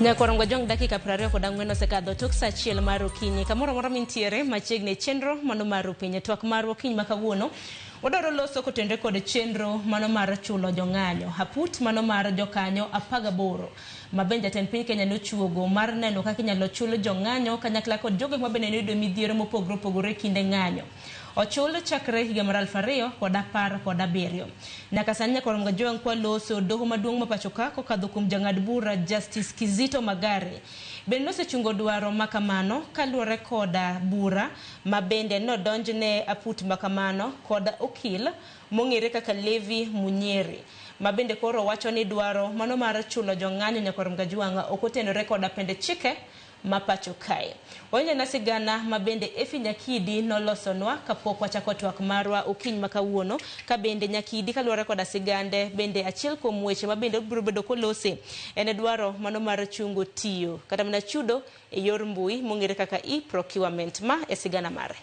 Nyakorongo jong dakika 24 osekadho tok saa 1 mar okinyi. Kamoro amora mintiere machiegni e chenro mano mar piny. Twak mar okinyi ma kawuono wadwaro loso kotenore kod chenro mano mar chulo jong'anyo. Aput mano mar jokanyo 18 ma bende jatend piny Kenya nochuogo mar neno kaka inyalo chul jong'anyo kanyakla kod jogo ma bende noyudo midhiero mopogore opogore e kinde ng'anyo. Ochul chakre higa mar 2017. Nyaka sani Nyakorongo Jowang' kwaloso doho maduong' ma pacho ka kokadho kuom jang'ad bura Justice Kizito Magare bende nosechungo dwaro makamano kaluwore koda bura ma bende nodonjne aput makamano kod okil mong'ere kaka Levi Munyere ma bende koro wacho ni dwaro mano mar chulo jong'anyo Nyakorongo Jowang' ok otenore koda pende chike ma pacho kae. Wawinjona sigana ma bende Effie Nyakidi nolosonwa kapok wachako twak marwa okinyi ma kawuono, ka bende Nyakidi kaluwore koda sigande bende achiel kuom weche ma bende obiro bedo kolose en dwaro mano mar chungo tiyo kata mana chudo e yor mbui mong'ere kaka e-procurement. Ma e sigana mare.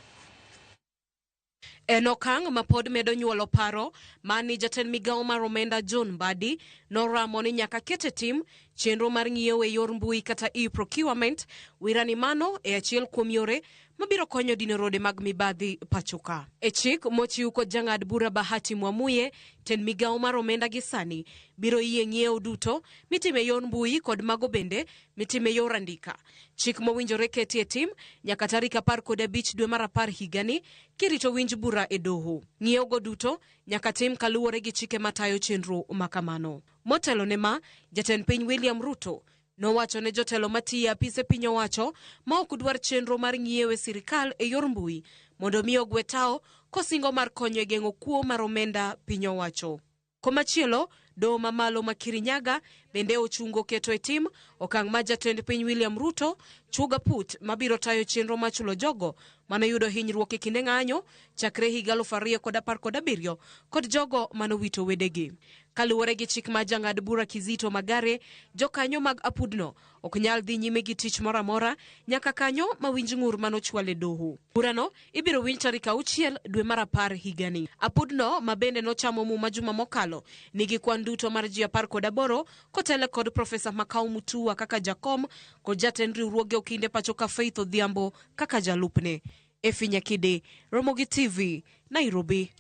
En okang' ma pod medo nyuolo paro mani jatend migawo mar omenda John Mbadi noramo ni nyaka ket e tim chenro mar ng'iewo e yor mbui kata e-procurement wirani mano e achiel kuom yore mabiro konyo dino rode mag mibadhi pachoka. E chik mochiw kod jang'ad bura Bahati Mwamuye, tend migawo mar omenda gi sani biro yie ng'iewo duto mitimo e yor mbui kod mago bende mitimo e yor andika. Chik mowinjore keti e tim nyaka tarik 15 dwe mar 10 higani kirito winj bura e doho. Ng'iewogo duto nyaka tim kaluwore gi chike matayo chenro makamano. Motelo ne ma, jatend piny William Ruto nowacho ne jotelo matiyo e apise piny owacho ma ok dwar chenro mar ng'iewo e sirikal e yor mbui mondo mi ogwe tao kosingo mar konyo e geng'o kuo mar omenda piny owacho. Komachielo, doho mamalo ma Kirinyaga bende ochungo keto e tim okang' ma jatend piny William Ruto chuoga put mabiro tayo chenro mar chulo jogo manoyudo hinyruok e kinde ng'anyo chakre higa 2017 kod jogo manowito wedegi. Kaluwore gi chik ma jang'ad bura Kizito Magare, jokanyo mag apudno ok nyal dhi nyime gi tich moro amora nyaka kanyo ma winj ng'ur manochwal e doho. Burano ibiro winj tarik 6 dwe mar 10 higani. Apudno ma bende nochamo muma juma mokalo nigi kwan duto mar ji 18 kotele kod Profesa Makau Mutua kaka jakom kod jatend riwruoge okinde pacho ka Faith Odhiambo kaka jalupne. Effie Nyakide, Ramogi TV, Nairobi.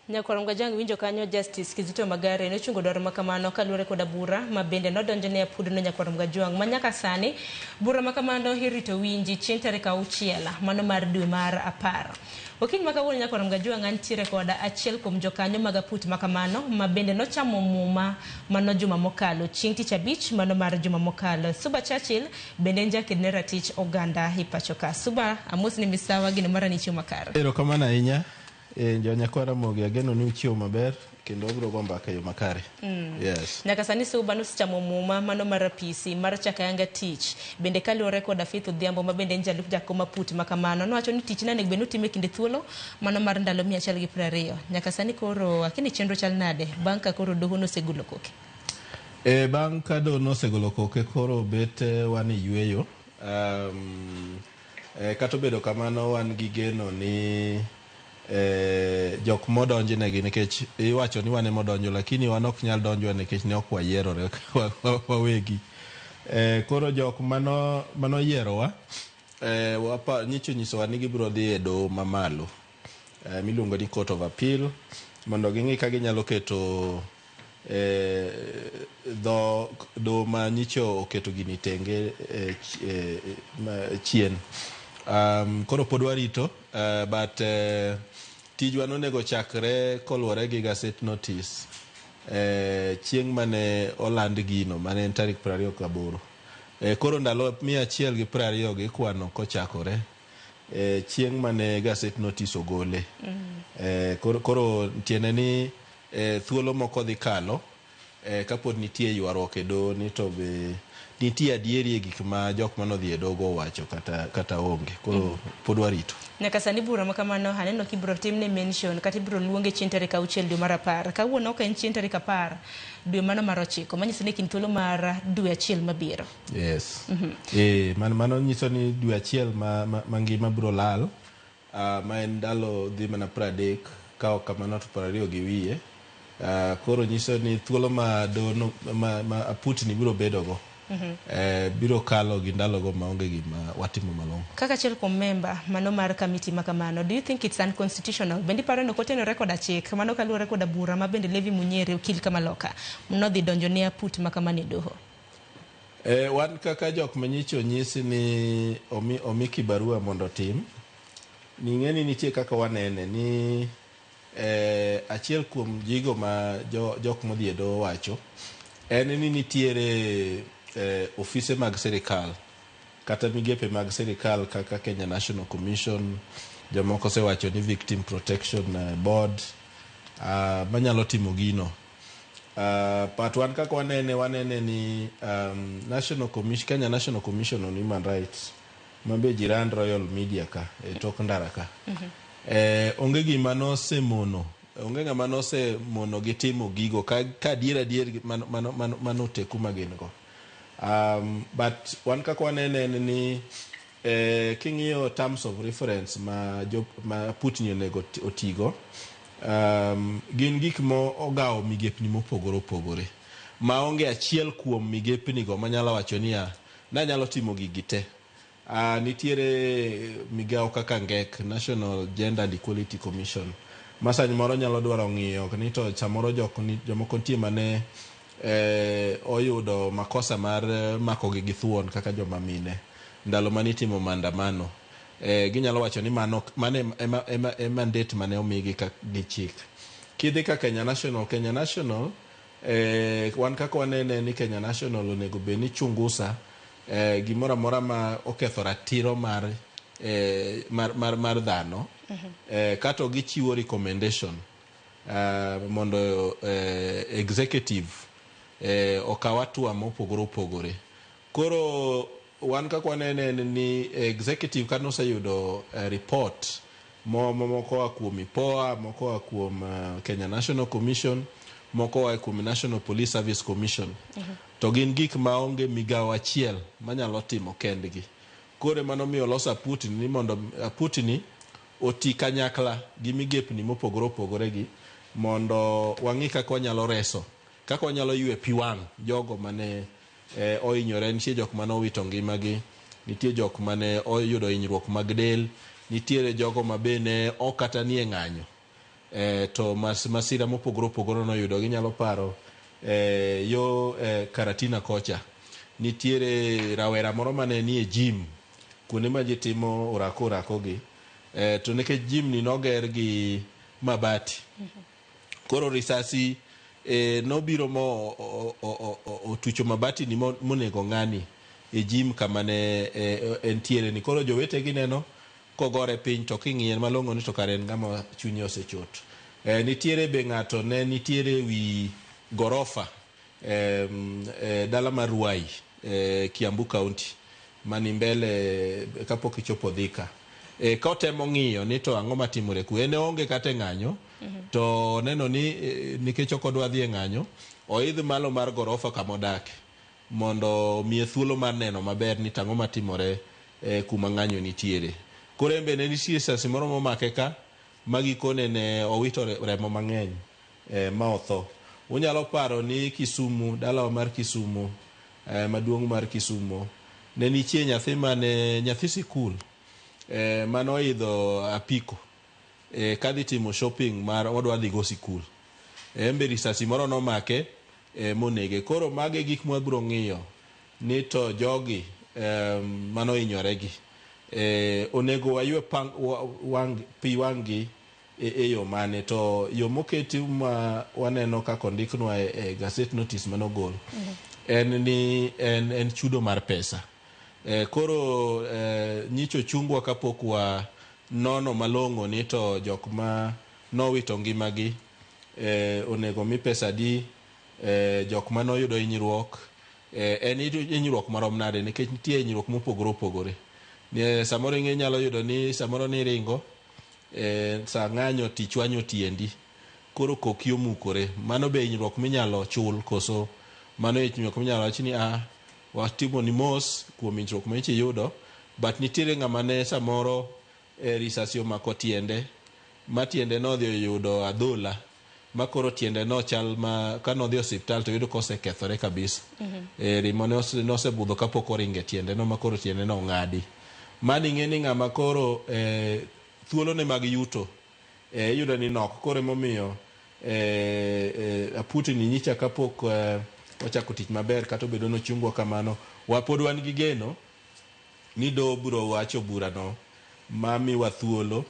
Nyakorongo Jang winjo kanyo Justice Kizito Magare nochungo dwaro makamano kaluwore koda bura ma bende nodonjone apudno Nyakorongo Jwang' ma nyaka sani bura makamano irito winji chieng' tarik 6 mano mar dwe mar 10. Okinyi ma kawuono Nyakorongo Jwang' antiere koda achiel kuom jokanyo mag aput makamano ma bende nochamo muma mano juma mokalo chieng' tich abich mano mar juma mokalo. Suba Churchill bende en jaked ne ratich oganda e pacho ka. Suba, amosni misawa gino mara ni chiemo makare. Erokamano ahinya. Jo nyakwa Ramogi, ageno ni uchiewo maber kendo wabiro go mbaka e yo makare. Yes. Nyaka sani Suba nosechamo muma mano mar apisi mar chako ayanga tich. Bende kaluwore koda Faith Odhiambo ma bende en jalup jakom aput ma kamano, nowacho ni tich ne onego bed ni otime e kinde thuolo mano mar ndalo 120. Nyaka sani koro akia ni chenro chal nade bang' ka koro doho nosegolo koke. Bang' ka doho nosegolo koke koro bet wan e yueyo. Kata obedo kamano wan gi geno ni jok modonjnegi nikech iwacho ni wan ema odonjo lakini wan ok nyal donjwa nikech ne ok wayierore wawegi. Koro jok manoyierowa nyicha onyisowa ni gibiro dhi e doho mamalo miluongo ni Court of Appeal mondo ging'i ka ginyalo keto dho doho ma nyicha oketo gini tenge chien. Koro pod warito but tijwa nonego chakre koluwore gi gazette notice chieng' mane oland gino mane en tarik 28. Koro ndalo 120 gi ikwano kochakore chieng' mane gazette notice ogole. Koro tiende ni thuolo moko dhi kalo kapod nitie ywaruok e doho ni to be nitie adieri e gik ma jok manodhi e doho owacho kata onge. Koro pod warito. Nyaka sani bura ma kamano aneno kibiro timne mention kata ibiro luonge chieng' tarik 6 dwe mar 10. Kawuono ok en chieng' tarik 10 dwe mano mar 9 manyiso ni kind thuolo mar dwe achiel mabiro. Yes. Mano nyiso ni dwe achiel mangima biro lal. Ma en ndalo dhi mana 30 ka ok kamano to 20 gi wiye. Koro nyiso ni thuolo ma dono ma aputni biro bedogo. Biro kalo gi ndalogo maonge gima watimo malong'o. Kaka achiel kuom memba mano mar kamiti ma kamano, do you think it's unconstitutional? Bende iparo ni ok otenore koda chik mano kaluwore koda bura ma bende Levi Munyere okil kamaloka nodhi donjo ne aput ma kamano e doho? Wan kaka jok manyicho onyisi ni omi kibarua mondo otim, ning'e ni nitie kaka wanene ni achiel kuom gigo ma jok modhi e doho wacho en ni nitiere ofise mag sirikal kata migepe mag sirikal kaka Kenya National Commission, jomoko osewacho ni Victim Protection Board manyalo timo gino. But wan kaka wanene ni National Commission, Kenya National Commission on Human Rights mabe jirand Royal Media ka e tok ndara ka. Onge gima nosemono, onge ng'ama nosemono gi timo gigo ka adier adier mano teku ma gin go. But wan kaka wanene en ni king'iyo terms of reference ma Putni onego otigo, gin gik mo ogawo migepni mopogore opogore maonge achiel kuom migepni go manyalo wacho niya nanyalo timo gigi te. Nitiere migawo kaka NGEC, National Gender and Equality Commission, ma samoro nyalo dwaro ng'iyo ni to samoro jomoko nitie mane oyudo makosa mar makogi gi thuon kaka joma mine ndalo mane itimo maandamano. Ginyalo wacho ni mano ema e mandate mane omigi gi chik. Kidhi ka Kenya National, Kenya National wan kaka wanene ni Kenya National onego bed ni chungusa gimoro amora ma oketho ratiro mar dhano, kato gichiwo recommendation mondo executive okaw hatua mopogore opogore. Koro wan kaka wanene en ni executive kane oseyudo report moko oa kuom IPOA, moko oa kuom Kenya National Commission, moko oa kuom National Police Service Commission. To gin gik maonge migawo achiel manyalo timo kendgi. Koro ema nomiyo olos aputni ni mondo aputni oti kanyakla gi migepni mopogore opogore gi mondo wang'i kaka wanyalo reso, kaka wanyalo ywe pi wang' jogo mane ohinyore. Nitie jok mane owito ngimagi, nitie jok mane oyudo hinyruok mag del, nitiere jogo ma be ne ok kata nie ng'anyo. To masira mopogore opogore noyudo. Ginyalo paro yo Karatina kocha nitiere rawera moro mane nie gym kuonde ma ji timo orako orako gi, to nikech gym ni noger gi mabati, koro risasi nobiro mo otucho mabati ni monego ng'ani e gym kama ne entiere ni. Koro jowetegi neno kogore piny to king'iye malong'o ni to kare en ng'ama chunye osechot. Nitiere be ng'ato ne nitiere wi gorofa dala mar Ruai, Kiambu County mani mbele kapok ichopo Thika. Kotemo ng'iyo ni to ang'o matimore ku en oonge kata e ng'anyo, to neno ni nikech ok odwa dhi e ng'anyo, oidh malo mar gorofa kama odake mondo omiye thuolo mar neno maber ni tang'o matimore kuma ng'anyo nitiere. Koro en be ne nitie risasi moro momake ka ma gikone ne owito remo mang'eny ma otho. Unyalo paro ni Kisumu, dalawa mar Kisumu, maduong' mar Kisumu, ne nitie nyathi mane nyathi sikul manoidho apiko kadhi timo shopping mar odwa dhi go sikul. En be risasi moro nomake monege. Koro mago e gik mwabiro ng'iyo ni to jogi manohinyore gi onego waywe pi wang' gi e yo mane. To yo moketi ma waneno kaka ondiknwa e gazette notice manogol en ni en chudo mar pesa. Koro nyicho chungwa kapok wa nono malong'o ni to jok ma nowito ngimagi onego mi pesa adi, jok manoyudo hinyruok, en hinyruok marom nade, nikech nitie hinyruok mopogore opogore. Samoro inyalo yudo ni samoro niringo sa ng'anyo tichwanyo tiendi, koro koki omukore. Mano be hinyruok minyalo chul koso mano hinyruok minyalo wach ni watimo ni mos kuom hinyruok ma nyocha iyudo, but nitiere ng'ama ne samoro risasi omako tiende ma tiende nodhi oyudo adhola. Ma koro tiende no chal ma ka nodhi osiptal to yudo kosekethore kabisa. Remo ne nosebudho kapok oringo e tiende no ma koro tiende no ong'adi. Mano ing'e ni ng'ama koro thuolone mag yuto iyudo ni nok. Koro emomiyo aputni nyicha kapok ochako tich maber kata obedo nochungwa kamano, pod wan gi geno ni doho biro wacho burano mamiwa thuolo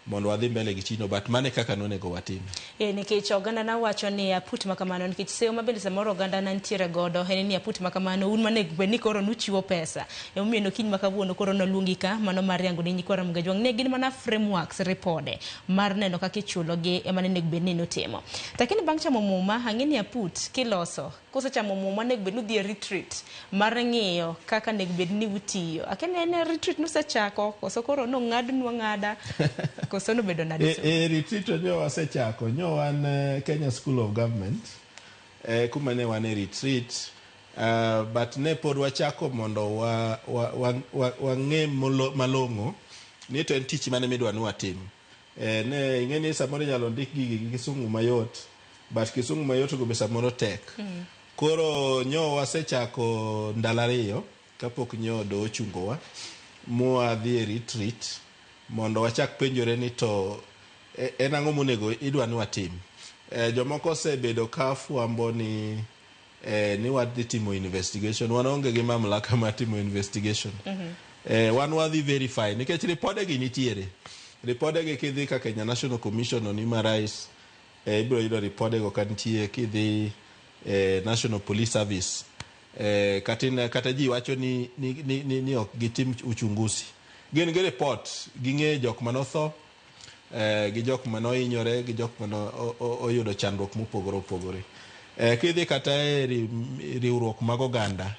mondo wadhi mbele gi tijno, but mano e kaka nonego watim. Nikech oganda na wacho ni aput makamano, nikech seyo ma bende samoro oganda na nitiere godo en ni aput makamano un manego bed ni koro nuchiwo pesa. Emomiyo kiny ma kawuono koro noluongi ka mano mar yango ne nyikwa Ramogi Ajwang' ne gin mana frameworks ripode mar neno kaka ichulogi ema ne onego bed ni nutimo. Lakini bang' chamo muma, ang'e ni aput kiloso kusechamo muma onego bed ni udhi e retreat mar ng'iyo kaka onego bed ni utiyo. Akia ni en retreat nusechako koso koro nong'adnu ang'ada koso nobedo nade? E retreat to nyo wasechako, nyo wan Kenya School of Government kuma ne wan e retreat, but ne pod wachako mondo wang'e malong'o ni to en tich mane midwa ni watim. Ne ing'e ni samoro inyalo ndik gigi gi kisungu mayot, but kisungu mayot go be samoro tek. Koro nyo wasechako ndalo 2 kapok nyo doho ochungowa mwadhi e retreat mondo wachak penjore ni to en ang'o monego idwa ni watim. Jomoko osebedo ka fwambo ni ni wadhi timo investigation. Wan onge gi mamlaka mar timo investigation. Wan wadhi verify nikech ripode gi nitiere. Ripode gi kidhi ka Kenya National Commission on Human Rights, ibiro yudo ripode go ka nitie. Kidhi National Police Service, kata ji wacho ni ok gitim uchunguzi. Gin gi report, ging'eyo jok manotho, gi jok manohinyore, gi jok mano oyudo chandruok mopogore opogore. Kidhi kata e riwruok mag oganda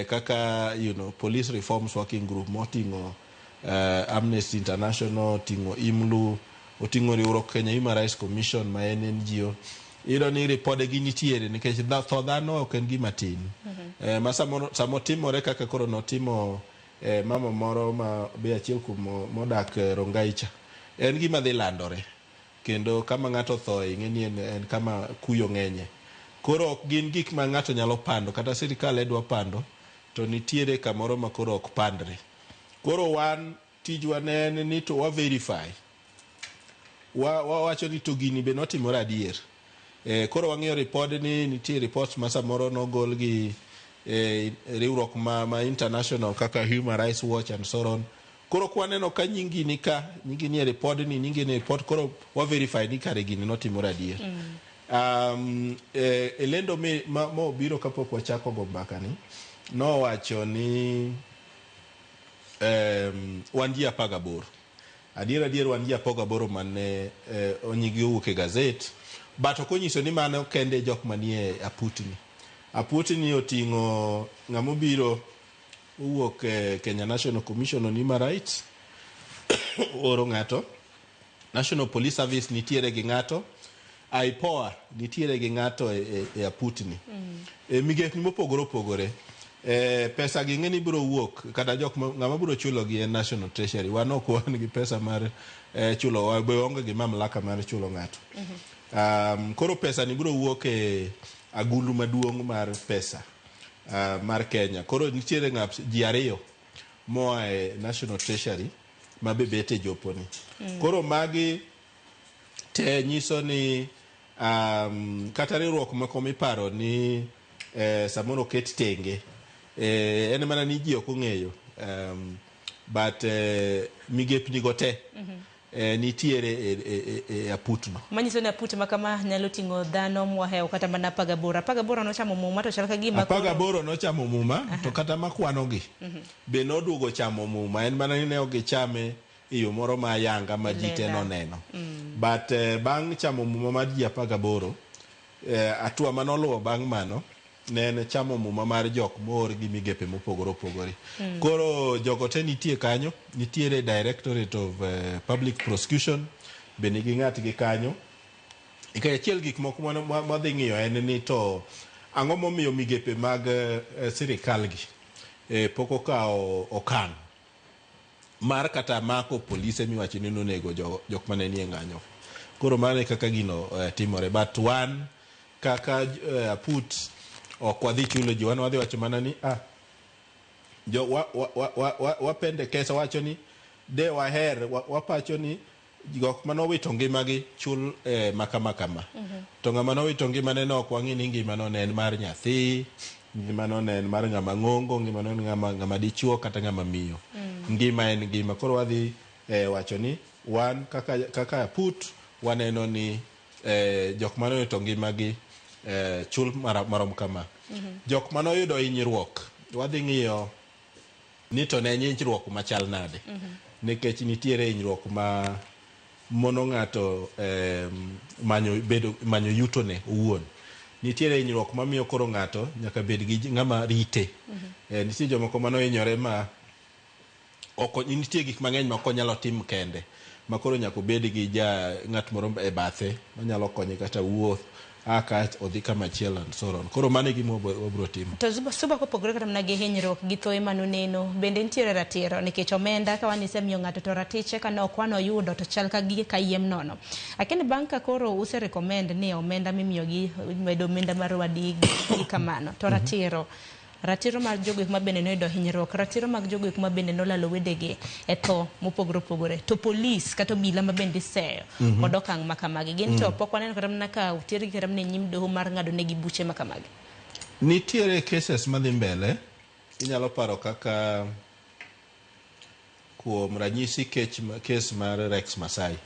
kaka Police Reforms Working Group moting'o Amnesty International, oting'o IMLU, oting'o riwruok Kenya Human Rights Commission ma en NGO, iyudo ni ripode gi nitiere nikech tho dhano ok en gima tin. Ma samoro samotimore kaka koro notimo mama moro ma be achiel kuom modak Rongai cha, en gima dhi landore kendo kama ng'ato othoe ing'e ni en kama kuyo ng'enye. Koro ok gin gik ma ng'ato nyalo pando, kata sirikal e dwa pando to nitiere kamoro ma koro ok pandre. Koro wan tijwa ne en ni to wa verify, wawacho ni to gini be notimore adier. Koro wang'iyo ripod ni nitie report ma samoro nogol gi riwruok ma international kaka Human Rights Watch and so on. Koro kwaneno ka nyingi ni ka, nyingi ni e ripod ni, nyingi ni e report, koro wa verify ni kare gini notimore adier. E lendo mobiro kapok wachako go mbaka ni nowacho ni wan ji 18. Adier adier wan ji 18 mane onyinggi owuok e gazet, but ok onyiso ni mano kende jok manie aputni. Aputni oting'o ng'amobiro owuok e Kenya National Commission on Human Rights oro ng'ato, National Police Service nitiere gi ng'ato, IPOA nitiere gi ng'ato e aputni. E migepni mopogore opogore. Pesa gi ng'e ni biro wuok kata jok ng'ama biro chulo gi en National Treasury. Wan ok wan gi pesa mar chulo, be waonge gi mamlaka mar chulo ng'ato. Koro pesa ni biro wuok e agulu maduong' mar pesa mar Kenya. Koro nitiere ng'at ji 2 moa e National Treasury ma be bet e joponi. Koro magi te nyiso ni kata riwruok moko miparo ni samoro oket tenge, en mana ni ji ok ong'eyo, but migepni go te nitiere e aputno. Manyiso ni aput ma kama nyalo ting'o dhano mwahewo kata mana 18. 18 nochamo muma to chal ka gima 18 nochamo muma, to kata makwanogi be noduogo chamo muma, en mana ni ne ok gichame e yo moro ma ayanga ma ji te Lela. noneno. But bang' chamo muma mar ji 18, hatua manoluwo bang' mano ne en chamo muma mar jok moor gi migepe mopogore opogore. Koro jogo te nitie kanyo, nitiere Directorate of Public Prosecution be nigi ng'atgi kanyo. Nikech achiel gik moko mwadhi ng'iyo en ni to ang'o momiyo migepe mag sirikal gi pok okawo okang' mar kata mako polise miwacho ni nonego jok mane nie ng'anyo. Koro mano e kaka gino timore. But wan kaka aput ok wadhi chulo ji, wan wadhi wacho mana ni ah, jo wa, wa, wa, wa, wa, wapendekeza wacho ni de waher wapacho ni jok manowito ngimagi chul makama kama. To ng'ama nowito ngimane no ok wang'i ni ngimano ne en mar nyathi, ngimano ne en mar ng'ama ng'ongo, ngimano en ng'ama dichuo kata ng'ama miyo. Ngima en ngima. Koro wadhi wacho ni wan kaka aput waneno ni jok manowito ngimagi chul marom kama. Jok manoyudo hinyruok wadhi ng'iyo ni to ne en hinyruok machal nade. Nikech nitiere hinyruok ma mono ng'ato manyo yutone owuon. Nitiere hinyruok mamiyo koro ng'ato nyaka bed gi ng'ama rite. Nitie jomoko manohinyore ma oko, nitie gik mang'eny ma ok onyalo tim kende ma koro nyaka obed gi ng'at moro e bathe manyalo konye kata wuoth ka odhi kama chielo and so on. Koro mano e gima wabro timo. To Suba kopogore kata mana gi hinyruok gi thoe manuneno, bende nitiere ratiro nikech omenda ka wan isemiyo ng'ato to ratiche ka ne ok wan oyudo to chal ka gige kayiem nono. Lakini bang' ka koro use recommend ni omenda mimiyogi medo omenda mar wadi gi kamano to ratiro mar jogo eko ma bende noyudo hinyruok, ratiro mag jogo eko ma bende nolalo wedegi e tho mopogore opogore, to polis kata obila ma bende iseyo kod okang' ma kamagi gin to pok waneno kata mana ka otergi kata mana e nyim doho mar ng'ado negi buche ma kamagi. Nitiere cases madhi mbele, inyalo paro kaka kuom ranyisi case mar Rex Masai.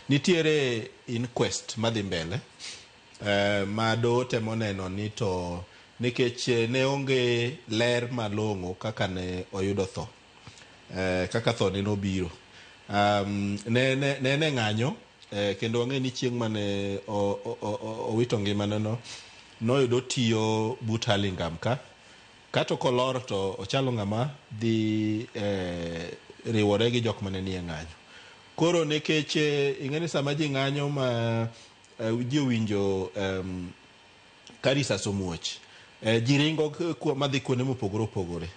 Nitiere inquest madhi mbele ma doho temo neno ni to nikech ne onge ler malong'o kaka ne oyudo tho, kaka tho ne nobiro. Ne en ng'anyo kendo wang'e ni chieng' mane owito ngimane no noyudo tiyo but Hurlingham ka. Kato kolor to ochalo ng'ama dhi riwore gi jok mane nie ng'anyo. Koro nikech ing'e ni sama ji ng'anyo ma ji owinjo ka risas omuoch, ji ringo madhi kuonde mopogore opogore.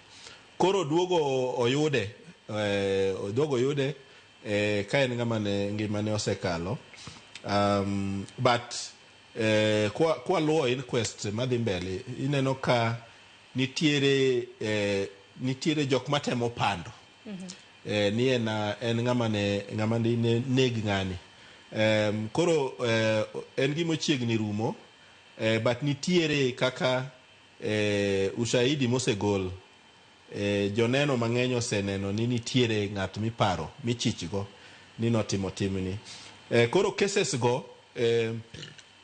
Koro duogo oyude ka en ng'ama ne ngimane osekalo. But kwa luwo inquest madhi mbele, ineno ka nitiere jok matemo pando ni en ng'ama ne neg ng'ani. Koro en gima ochiegni rumo, but nitiere kaka ushahidi mosegol. Joneno mang'eny oseneno ni nitiere ng'at miparo michichgo ni notimo timni. Koro cases go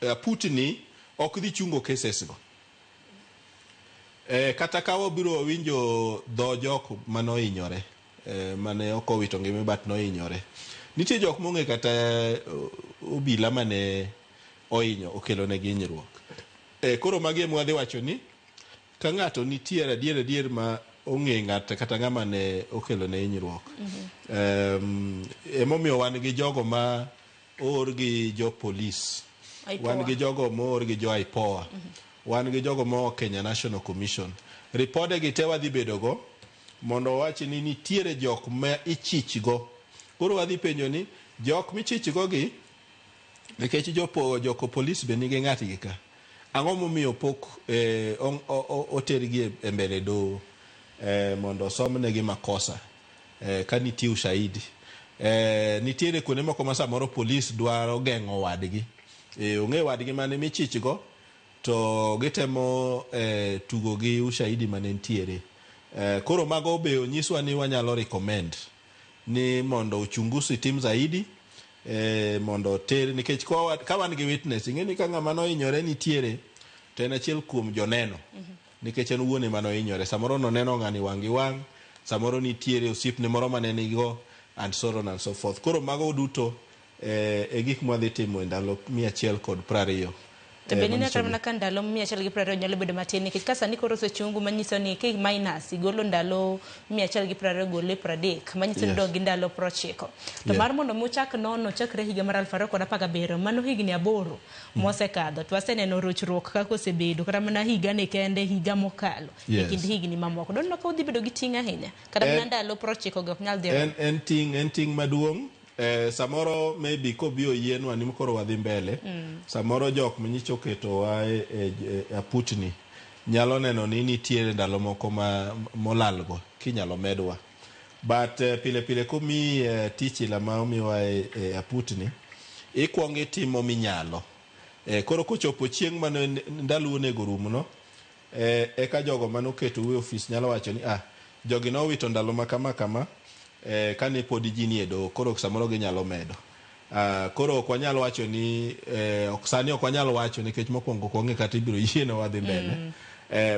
aputni ok dhi chungo cases go. Kata ka wabiro winjo dho jok manohinyore, mane ok owito ngima but nohinyore. Nitie jok mong'e kata obila mane ohinyo okelo negi hinyruok. Koro magi ema wadhi wacho ni ka ng'ato nitie adier ma ong'e ng'at kata ng'ama ne okelo ne hinyruok. Emomiyo wan gi jogo ma oor gi jo polis, wan gi jogo moor gi jo IPOA, wan gi jogo moa Kenya National Commission. Ripode gi te wadhi bedo go mondo wawach ni nitiere jok ma ichichgo. Koro wadhi penjo ni jok michichgo gi, nikech joko polis be nigi ng'atgi ka, ang'o momiyo pok otergi e mbele doho mondo osomnegi makosa ka nitie ushahidi. Nitiere kuonde moko ma samoro polis dwaro geng'o wadgi, ong'e wadgi mane michichgo to gitemo tugo gi ushahidi mane nitiere. Koro mago be onyiswa ni wanyalo recommend ni mondo uchunguzi tim zaidi, mondo ter, nikech ka wan gi witness, ing'e ni ka ng'ama nohinyore nitiere to en achiel kuom joneno, nikech en wuone manohinyore. Samoro noneno ng'ani wang' gi wang', samoro nitiere osiepne moro mane nigo and so on and so forth. Koro mago duto e gik mwadhi timo e ndalo 120. To bende ineno mana ka ndalo 120 nyalo bedo matin, nikech ka sani koro osechungu manyiso ni ki minus igolo ndalo 120 gole 30 manyiso ni dong' gi ndalo 90. To mar mondo mi uchak nono chakre higa mar 2017, mano higni 8 mosekadho, to waseneno rochruok kaka osebedo kata mana higa ni kende, higa mokalo e kind higni mamoko. Doneno ka udhi bedo gi ting' ahinya kata mana ndalo 90 go ok nyal dhi. En ting' maduong'. Samoro maybe kobiro yienwa ni koro wadhi mbele, samoro jok manyicha oketowa e aputni nyalo neno ni nitiere ndalo moko ma molalgo kinyalo medwa. But pile pile komiyi tich ila ma omiwa e aputni, ikuongo itimo minyalo. Koro kochopo chieng' mane ndalo onego rumno, eka jogo manoketou e ofis nyalo wacho ni ah, jogi nowito ndalo ma kama kama kane pod ji nie doho, koro samoro ginyalo medo. Koro ok wanyal wacho ni ok sani ok wanyal wacho nikech mokwongo ok wang'e kata ibiro yienwa wadhi mbele.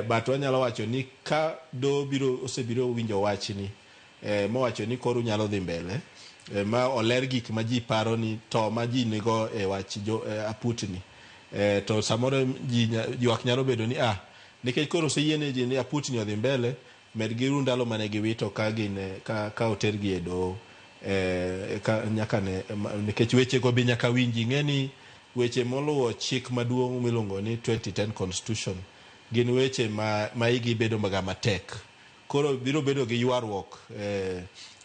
But wanyalo wacho ni ka doho biro osebiro winjo wachni mowacho ni koro unyalo dhi mbele, ma oler gik ma ji paro ni to ma ji nigo e wach jo aputni, to samoro ji ywak nyalo bedo ni ah, nikech koro oseyiene ji ni aputni odhi mbele, med giru ndalo mane giwito ka gin ka otergi e doho, ka nyaka ne nikech weche go be nyaka winji. Ing'e ni weche moluwo chik maduong' miluongo ni 2010 constitution gin weche ma igi bedo ga matek. Koro biro bedo gi ywaruok,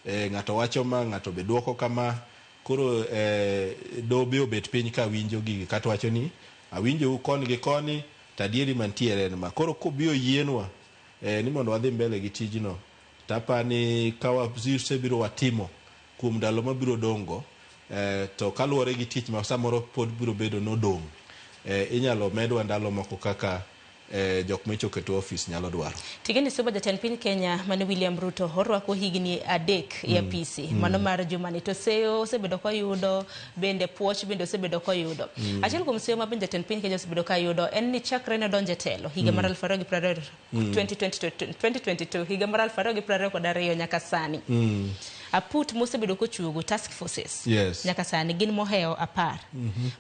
ng'ato wacho ma, ng'ato be duoko kama. Koro doho be obet piny ka winjo gigi kata wacho ni awinjou koni gi koni, to adieri mantiere en ma. Koro kobiro yienwa ni mondo wadhi mbele gi tijno, tapani ka wasebiro watimo kuom ndalo mabiro dong' go, to kaluwore gi tich ma samoro pod biro bedo nodong', inyalo medwa ndalo moko kaka jok michoketo ofis nyalo dwaro. Tigeni Suba, jatend piny Kenya mane William Ruto orwako higni 3 e apisi mano mar jumani, to seyo osebedo koyudo, bende puoch bende osebedo koyudo. Achiel kuom seyo ma bende jatend piny Kenya osebedo kayudo en ni chakre ne donjo e telo higa mar 2020, 2022, 2022, higa mar 2022 nyaka sani, aput mosebedo kochuogo, task forces, nyaka sani gin mohewo 10,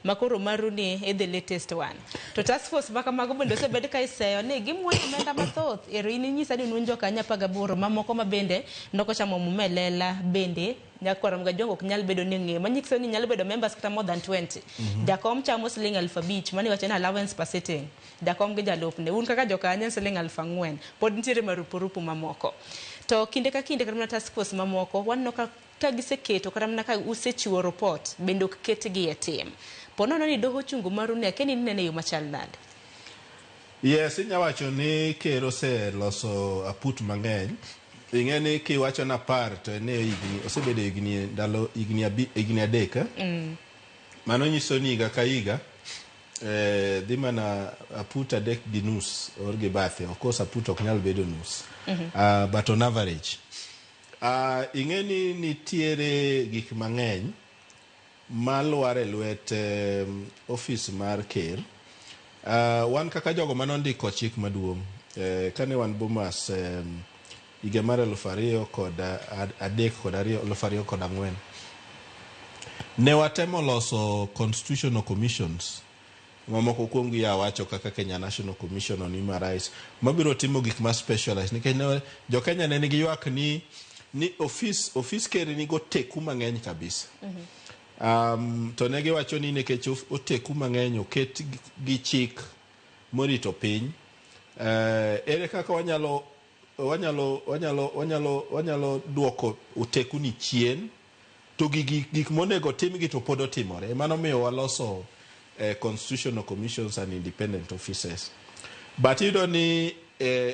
ma koro maru ni e the latest one. To task force ma kamago bende osebed ka iseyo ni gimuonyo omenda mathoth. Ero in inyisa ni un jokanyo 18 mamoko ma bende nokochamo muma e lela, bende nyakwar Mgajwang' ok nyal bedo ni ng'eyo manyiso ni nyalo bedo members kata more than 20. Jakom chamo siling 5,000, mano iwacho ni allowance per sitting, jakom gi jalupne. Un kaka jokanyo en siling 4,000. Pod nitiere marupurupu mamoko. To kinde ka kinde, kata mana task force mamoko waneno ka giseketo, kata mana ka usechiwo report, bende ok ketgi e tim. Po nono ni doho ochungo maru ni, akia ni inene e yo machal nade? Yes, inya wacho ni ker oseloso aput mang'eny. Ing'e ni kiwacho ni 10 to en e higni osebedo higni ndalo higni 3, eh? Mano nyiso ni higa ka higa dhi mana aput 3.5 or gi bathe. Of course aput ok nyal bedo nus. But on average. Ing'e ni nitiere gik mang'eny malwar e lwet ofis mar ker. Wan kaka jogo manondiko chik maduong' kane wan Bomas higa mar 2003 kod ariyo, 2004, ne watemo loso constitutional commissions mamoko. Kuom gi awacho kaka Kenya National Commission on Human Rights mabiro timo gik ma specialized, nikech ne jo Kenya ne nigi ywak ni ofis ker nigo teku mang'eny kabisa. To ne giwacho ni nikech oteku mang'eny oket gi chik morito piny, ere kaka wanyalo duoko oteku ni chien to gik monego timgi to pod otimore? Mano miyo waloso constitutional commissions and independent offices. But iyudo ni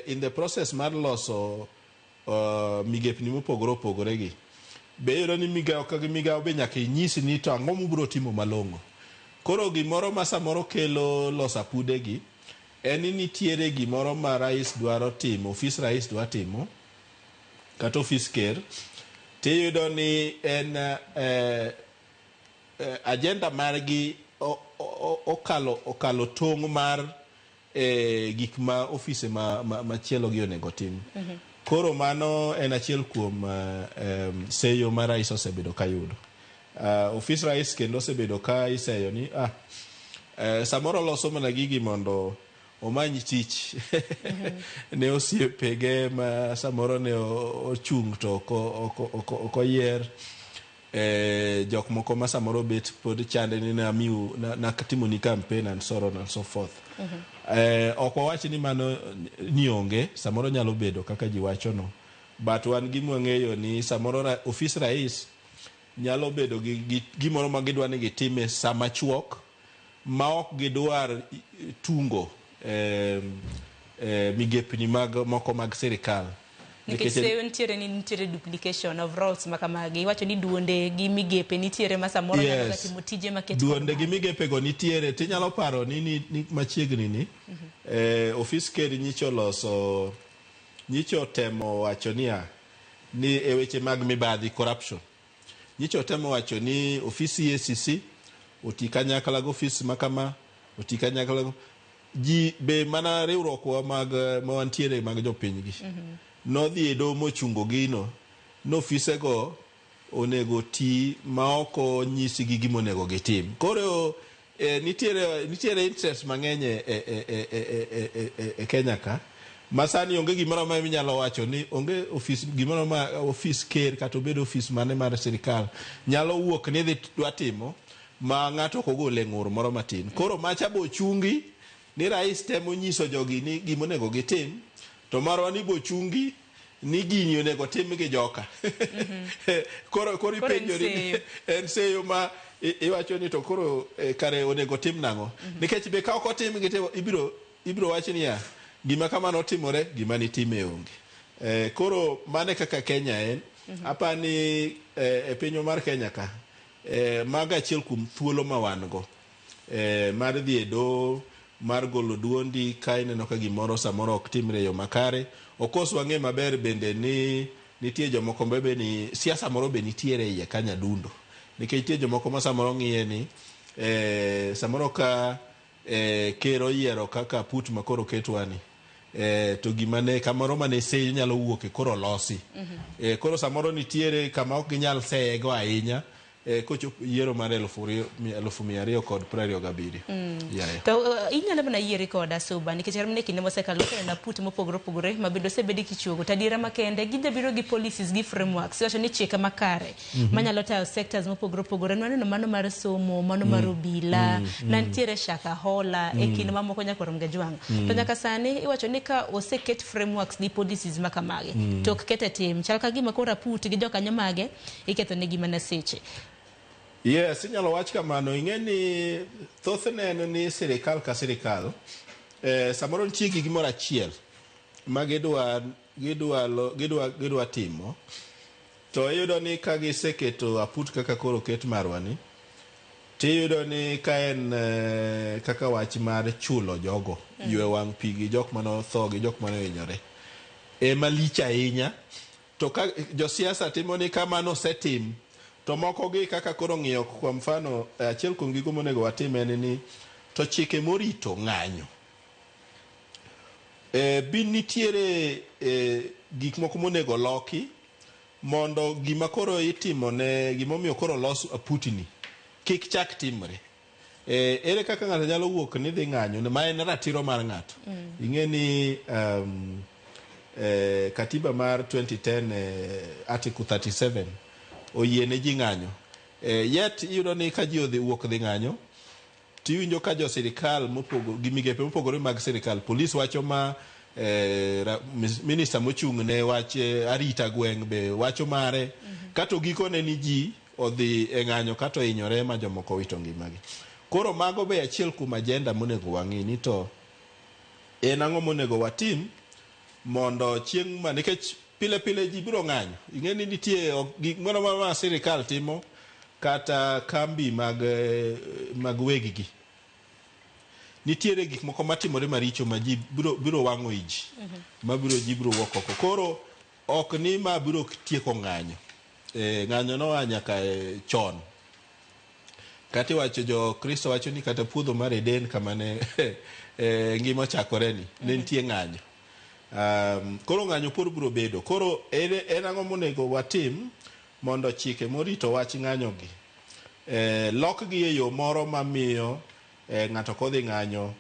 in the process mar loso migepni mopogore opogore gi be, iyudo ni migawo ka migawo be nyaka inyisi ni to ang'o mubiro timo malong'o. Koro gimoro ma samoro kelo loso apude gi en ni nitiere gimoro ma rais dwaro timo, ofis rais dwa timo kata ofis ker, tiyudo ni en agenda margi okalo tong' mar gik ma ofise machielo gi onego tim. Koro mano en achiel kuom seyo ma rais osebedo ka yudo. Ofis rais kendo osebedo ka iseyo ni samoro loso mana gigi mondo omany tich ne osiepege ma samoro ne ochung' to ok oyier, jok moko ma samoro bet pod chande ni namiu natimoni campaign and so on and so forth. Ok wawach ni mano ni onge, samoro nyalo bedo kaka ji wacho no, but wan gima wang'eyo ni samoro ofis rais nyalo bedo gi gimoro ma gidwa ni gitime sama chuok ma ok gidwar tungo migepni mag moko mag sirikal. Nikech seyo nitiere ni nitiere duplication of roles ma kamagi. Iwacho ni duonde gi migepe nitiere ma samoro nyalo ga timo tije maket kod Duonde gi migepe go nitiere tinyalo paro ni machiegni ni ofis ker nyicho loso nyicho temo wacho niya ni e weche mag mibadhi, corruption, nyicho temo wacho ni ofis EACC oti kanyakla gi ofis makama, oti kanyakla ji be mana riwruokwa mag ma wantiere mag jopiny gi nodhi e doho mochungo gino nofisego onego ti ma ok onyisgi gima onego gitim. Koro nitiere interest mang'eny e Kenya ka ma sani onge gimoro amora minyalo wacho ni onge ofis gimoro ma ofis ker kata obed ofis mane mar sirikal nyalo wuok ni dhi dwa timo ma ng'ato ok ogole ng'ur moro matin. Koro macha bochungi ni rais temo nyiso jogi ni gima onego gitim, to marwa ni bochungi ni gini onego tim gi joka. Koro ipenjori en seyo ma iwacho ni to koro kare onego tim nang'o? Nikech be ka ok otim gi to ibiro wach niya gima kamano otimore, gima nitime onge. Koro mane kaka Kenya en. Apani e pinywa mar Kenya ka mago achiel kuom thuolo ma wan go mar dhi e doho, mar golo duondi ka ineno ka gimoro samoro ok timre e yo makare. Of course wang'e maber bende ni nitie jomoko be ni siasa moro be nitiere iye ka nyadundo. Nikech nitie jomoko ma samoro ng'iye ni samoro ka ker oyiero kaka put ma koro ketwa ni to gima ne kamoro mane seyo nyalo wuok e koro losi. Koro samoro nitiere kama ok ginyal seye go ahinya kochopo yiero mar 2027. Yeah. To inyalo mana yieri koda Suba nikech kata kinde mosekalo oseneno aput mopogore opogore ma bende osebedi kichuogo. To adiera makende gijabiro gi policies gi frameworks. Iwacho ni chike makare manyalo tayo sectors mopogore opogore. Nwaneno mano mar somo, mano mar obila, nantiere Shakahola e kind mamoko nyaka Orom Gajwang'. To nyaka sani iwacho ni ka oseket frameworks gi policies ma kamagi to ok ket e tim. Chal ka gima koro aput gi jokanyo mage iketho negi mana seche. Yes, inyalo wach kamano. Ing'e ni thothne en ni sirikal ka sirikal samoro nitie gi gimoro achiel ma gidwa timo, to iyudo ni ka giseketo aput kaka koro oket marwa ni, tiyudo ni ka en kaka wach mar chulo jogo ywe wang' pi gi jok mane otho gi jok mane ohinyore ema lich ahinya. To ka josiasa timo ni kamano osetim, to moko gi kaka koro ng'iyo kwa mfano achiel kuom gigo monego watim en ni to chike morito ng'anyo bi nitiere gik moko monego loki mondo gima koro itimo ne gimomiyo koro los aputni kik chak timre. Ere kaka ng'ato nyalo wuok ni dhi ng'anyo ma en ratiro mar ng'ato? Ing'e ni katiba mar 2010 article 37 oyie ne ji ng'anyo. Yet iyudo ni ka ji odhi wuok dhi ng'anyo tiwinjo ka jo sirikal mopogo gi migepe mopogore mag sirikal, polis wacho ma minista mochung' ne wach arita gweng' be wacho mare, kato gikone ni ji odhi e ng'anyo kato ohinyore ma jomoko owito ngimagi. Koro mago be achiel kuom agenda monego wang'i ni to en ang'o monego watim mondo chieng' ma nikech pile pile ji biro ng'anyo. Ing'e ni nitie gik moro ma sirikal timo kata kambi mag weggi. Nitiere gik moko matimore maricho ma ji biro wang'o i ji, ma biro ji biro wuok oko. Koro ok ni ma biro tieko ng'anyo. Ng'anyo noa nyaka chon. Kata iwacho jo Kristo wacho ni kata puodho mar Eden kama ne ngima ochakore ni ne nitie ng'anyo. Koro ng'anyo pod biro bedo. Koro en ang'o monego watim mondo chike morito wach ng'anyo gi lokgi e yo moro mamiyo ng'ato kodhi ng'anyo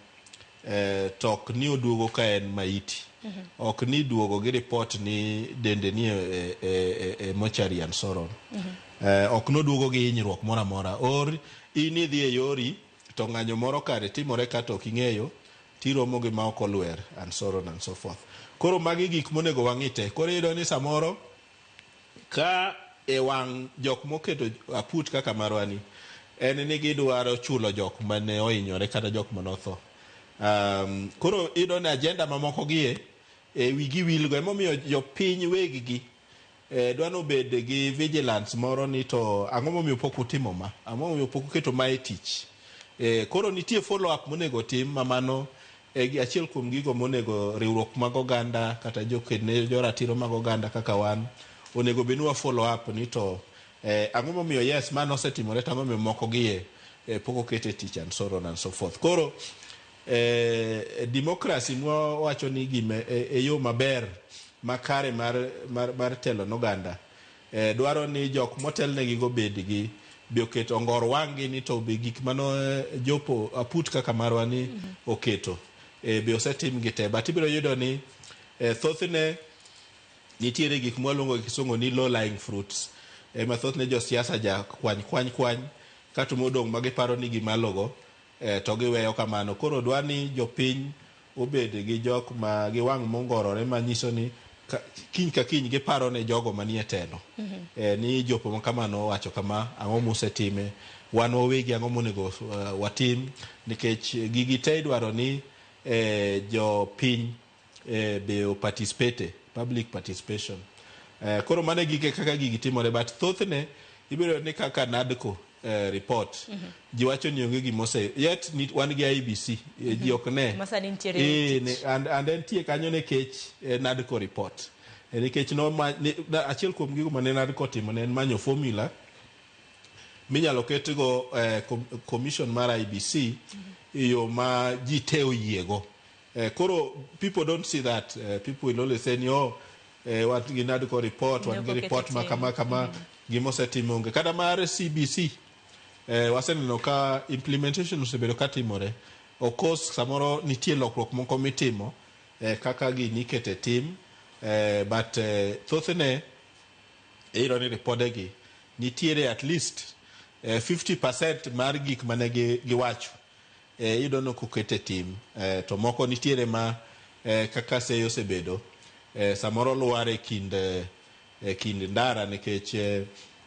to ok ni oduogo ka en maiti. Ok ni duogo gi report ni dende ni e mortuary and so on. Ok noduogo gi hinyruok moro amora. Or in idhi e yori to ng'anyo moro kare timore kata ok ing'eyo tiromo gi ma ok olwer and so on and so forth. Koro magi gik monego wang'i te. Koro iyudo ni samoro ka e wang' jok moketo aput kaka marwani en ni gidwaro chulo jok mane ohinyore kata jok mane otho. Koro iyudo ni agenda mamoko gie e wigi wilgo emomiyo jopiny weggi dwa nobed gi vigilance moro ni to ang'o momiyo pok utimo ma, ang'o momiyo pok uketo ma e tich. Koro nitie follow up monego tim ma mano e achiel kuom gigo monego riwruok mag oganda kata joked ne joratiro mag oganda kaka wan onego bed ni wa follow up ni to ang'o momiyo yes ma nosetimore to ang'o momiyo moko gie pok oket e tich and so on and so forth. Koro democracy mwawacho ni gime e yo maber makare mar telo n'oganda dwaro ni jok motelnegi go bed gi be oket ongor wang'gi ni to be gik mano jopo aput kaka marwa ni oketo be osetim gi te. But ibiro yudo ni thothne nitiere gik mwaluongo gi kisungu ni low lying fruits ma thothne josiasa ja kwany kwany kwany kato modong' ma giparo ni gimalogo to giweyo kamano. Koro dwa ni jopiny obed gi jok ma gi wang' mongorore manyiso ni kiny ka kiny giparo ne jogo manie telo ni jopo ma kamano owacho kama, ang'o mosetime, wan wawegi ang'o monego watim, nikech gigi te idwaro ni jopiny be o participate, public participation. Koro mano e gike kaka gigi timore, but thothne ibiro ni kaka NADCO report ji wacho ni onge gimose yet ni, wan gi IEBC ji ok ne Ma sani nitiere e tich. And entie kanyo nikech NADCO report nikech no ma, ni, na, achiel kuom gigo mane NADCO otimo ne en manyo formula minyalo ketgo commission mar IEBC e yo ma ji te oyiego. Koro people don't see that. People will always say ni oh, wan gi NADCO report, wan gi report ma kama kama, gimosetimo onge. Kata mar CBC waseneno ka implementation osebedo ka timore. Of course samoro nitie lokruok moko mitimo kaka gini ikete tim, but thothne iyudo ni ripodegi nitiere at least 50% mar gik mane giwacho iyudo ni ok oket e tim, to moko nitiere ma kaka seyo osebedo samoro lwar e kind ndara nikech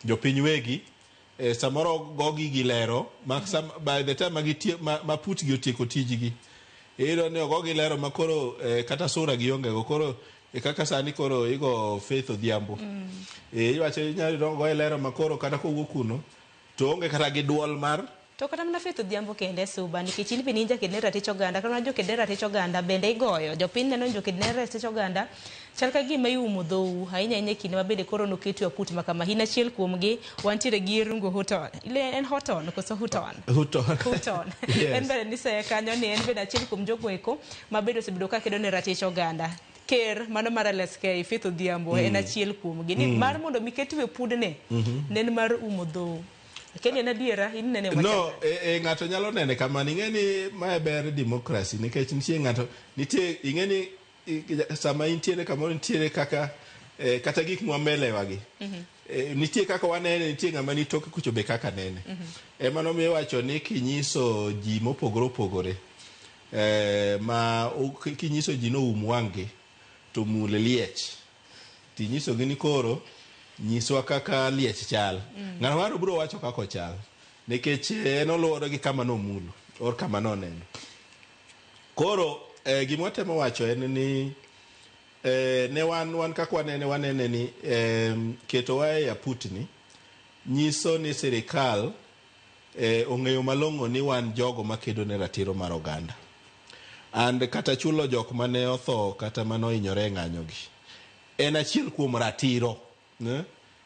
jopiny wegi samoro gogi gi lero ma by the time ma putgi otieko tijgi iyudo ni ogogi lero ma koro kata sura gionge go. Koro kaka sani koro igo Faith Odhiambo iwacho inyalo goye lero ma koro kata kowuok kuno to onge kata gi duol mar To kata mana Faith Odhiambo kende Suba, nikech in bende in jaked ne ratich oganda, kata mana joked ne ratich oganda bende igoyo. Jopiny neno ni joked ne ratich oganda chal ka gima iumo dhou ahinya ahinya e kinde ma bende koro noketu aput ma kama. In achiel kuomgi, wantiere gi Irungu Houghton. Ile en Houghton koso Houghton? Houghton. Houghton. Yes. En bende niseye kanyo ni en bende achiel kuom jogo eko ma bende osebedo ka kedo ne ratich oganda. Ker mano mar LSK Faith Odhiambo en achiel kuomgi. Ni mar mondo mi ketu e pudne ne en mar umo dhou. Kendo en adiera, in nene wacho. No, ng'ato nyalo nene kamano. Ing'e ni mae ber democracy nikech nitie ng'ato, nitie ing'e ni sama intiere kamoro nitiere kaka kata gik mwamelewa gi. Nitie kaka wanene, nitie ng'ama ni toke kucho be kaka nene. Ema nomiyo iwacho ni kinyiso ji mopogore opogore ma kinyiso ji noum wang'gi to mul liech tinyisogi ni koro nyiswa kaka liech chal. Ng'ano maro biro wacho kaka ochal nikech en oluwore gi kama nomulo or kama noneno. Koro gima watemo wacho en ni ne wan kaka wanene ni ketowa e aputni nyiso ni sirikal ong'eyo malong'o ni wan jogo makedo ne ratiro mar oganda. And kata chulo jok mane otho kata mane ohinyore e ng'anyogi en achiel kuom ratiro.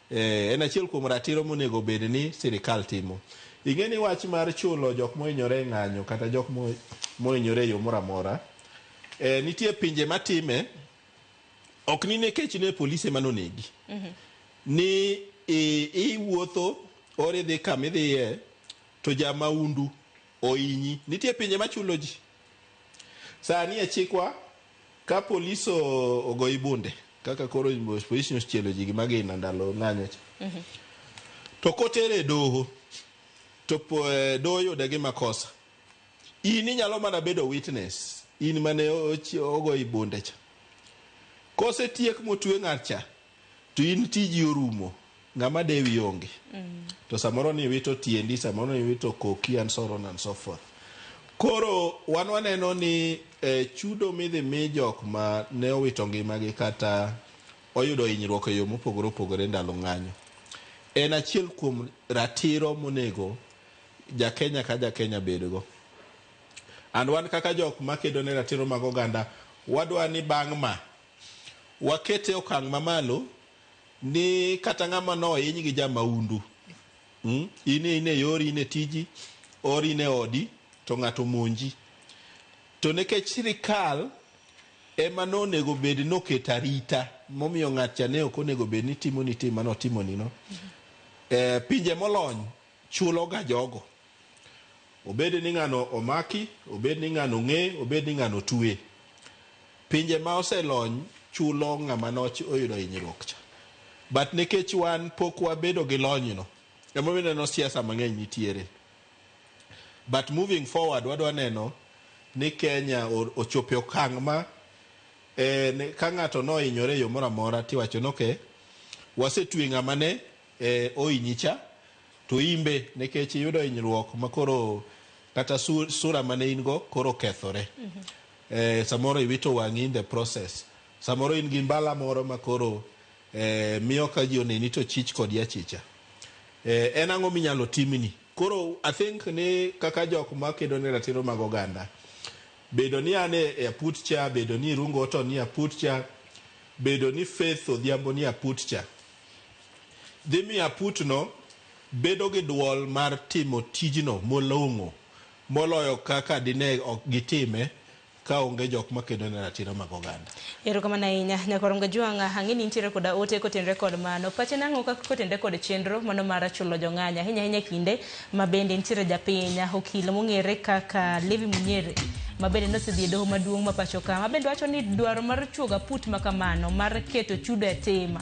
En achiel kuom ratiro monego bed ni sirikal timo. Ing'e ni wach mar chulo jok mohinyore e ng'anyo kata jok mohinyore e yo moro amora, nitie pinje matime ok ni nikech ne polise manonegi. Ni iwuotho or idhi kama idhiye to jamaundu ohinyi. Nitie pinje machulo ji. Sani e chikwa ka polis ogoyi bunde kaka koro polis ochielo ji gi magina ndalo ng'anyo cha. To kotere e doho to doho yude gi makosa. In inyalo mana bedo witness, in mane ogoyi bunde cha. Kosetiek motwe ng'at cha to in tiji orumo. Ng'ama dewi onge. To samoro ni wito tiendi, samoro ni wito koki and so on and so forth. Koro wan waneno ni chudo midhi mi jok ma ne owito ngimagi kata oyudo hinyruok e yo mopogore opogore ndalo ng'anyo en achiel kuom ratiro monego jakenya ka jakenya bedgo. And wan kaka jok makedo ne ratiro mag oganda, wadwa ni bang' ma wakete okang' mamalo ni kata ng'ama nohiny gi jamaundu, in e yori, in e tiji, or in e odi, to ng'ato monji. To nikech sirikal ema nonego bed noketo arita momiyo ng'at cha ne ok onego bed ni timoni tim manotimoni no. Pinje molony chulo ga jogo. Obed ni ng'ano omaki, obed ni ng'ano ng'e, obed ni ng'ano twe. Pinje ma oselony chulo ng'ama noyudo hinyruok cha. But nikech wan pok wabedo gi lony no, emomiyo ineno siasa mang'eny nitiere. But moving forward, wadwa neno ni Kenya ochopo e okang' ma ka ng'ato nohinyore e yo moro amora tiwacho ni okay, wasetwe ng'ama ne ohinyi cha, to imbe nikech iyudo hinyruok makoro kata sura mane in go koro okethore. Samoro iwito wang'i in the process. Samoro in gi mbala moro makoro miyo ka ji oneni to chich kodi achicha. En ang'o minyalo timni? Koro I think ni kaka jok makedo ne ratiro mag oganda, bedo ni an e aput cha, bedo ni Irungu Otto ni aput cha, bedo ni Faith Odhiambo ni aput cha, dhi miyo aput no bedo gi duol mar timo tijno molong'o moloyo kaka dine ok gitime ka onge jok makedo ne ratiro mag oganda. Erokamano ahinya Nyakorom Gajwang', ang'e ni nitiere koda ote kotenore kod mano. Pache nang'o kaka kotenore kod chenro mano mar chulo jong'anyo ahinya ahinya kinde ma bende nitiere japiny okil mong'ere kaka Levi Munyere ma bende nosedhi e doho maduong' ma pacho ka ma bende wacho ni dwaro mar chuogo aput ma kamano mar keto chudo e tim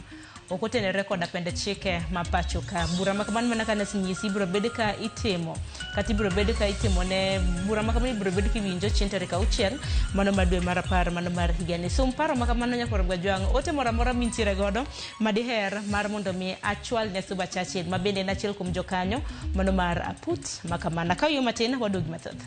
ok otenore koda pend chike ma pacho ka. Bura ma kamano mana ka nasenyisi ibiro bed ka itimo kata ibiro bed ka itimo ne bura ma kamano ibiro bed kiwinjo chieng' tarik 6 mano mar dwe mar 10 mano mar higani. Sum paro ma kamano Nyakorom Gajwang', ote moro amora mintiere godo madiher mar mondo mi achwal ne Suba Churchill ma bende en achiel kuom jokanyo mano mar aput ma kamano. Akaw yo matin waduogi mathoth.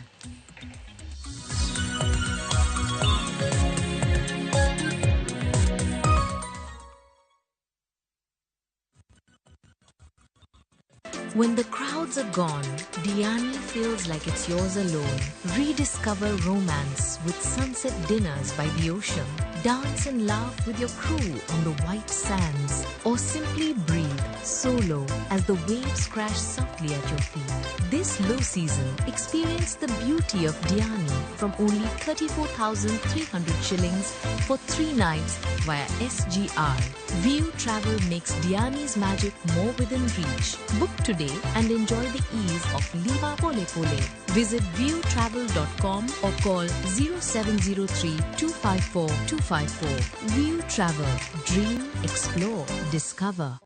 When the crowds are gone, Diani feels like it's yours alone. Rediscover romance with sunset dinners by the ocean. Dance and laugh with your crew on the white sands. Or simply breathe solo as the waves crash softly at your feet. This low season, experience the beauty of Diani from only 34,300 shillings for 3 nights via SGR. View Travel makes Diani's magic more within reach. Book today and enjoy the ease of Liva Pole Pole. Visit viewtravel.com or call 0703 254 254. View Travel. Dream, explore, discover.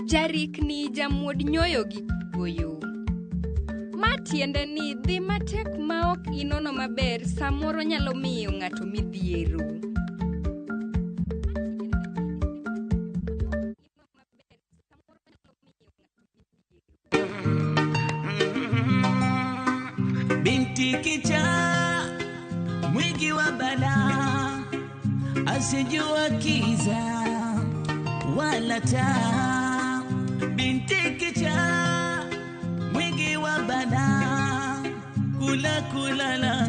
Jarikni jamuod nyoyo gi goyo. Ma tiende ni dhi matek ma ok inono maber samoro nyalo miyo ng'ato midhiero. Binti kichaa mwingi wa balaa, asijua kiza wala taa. Binti kichaa mwingi wa balaa, kula kulala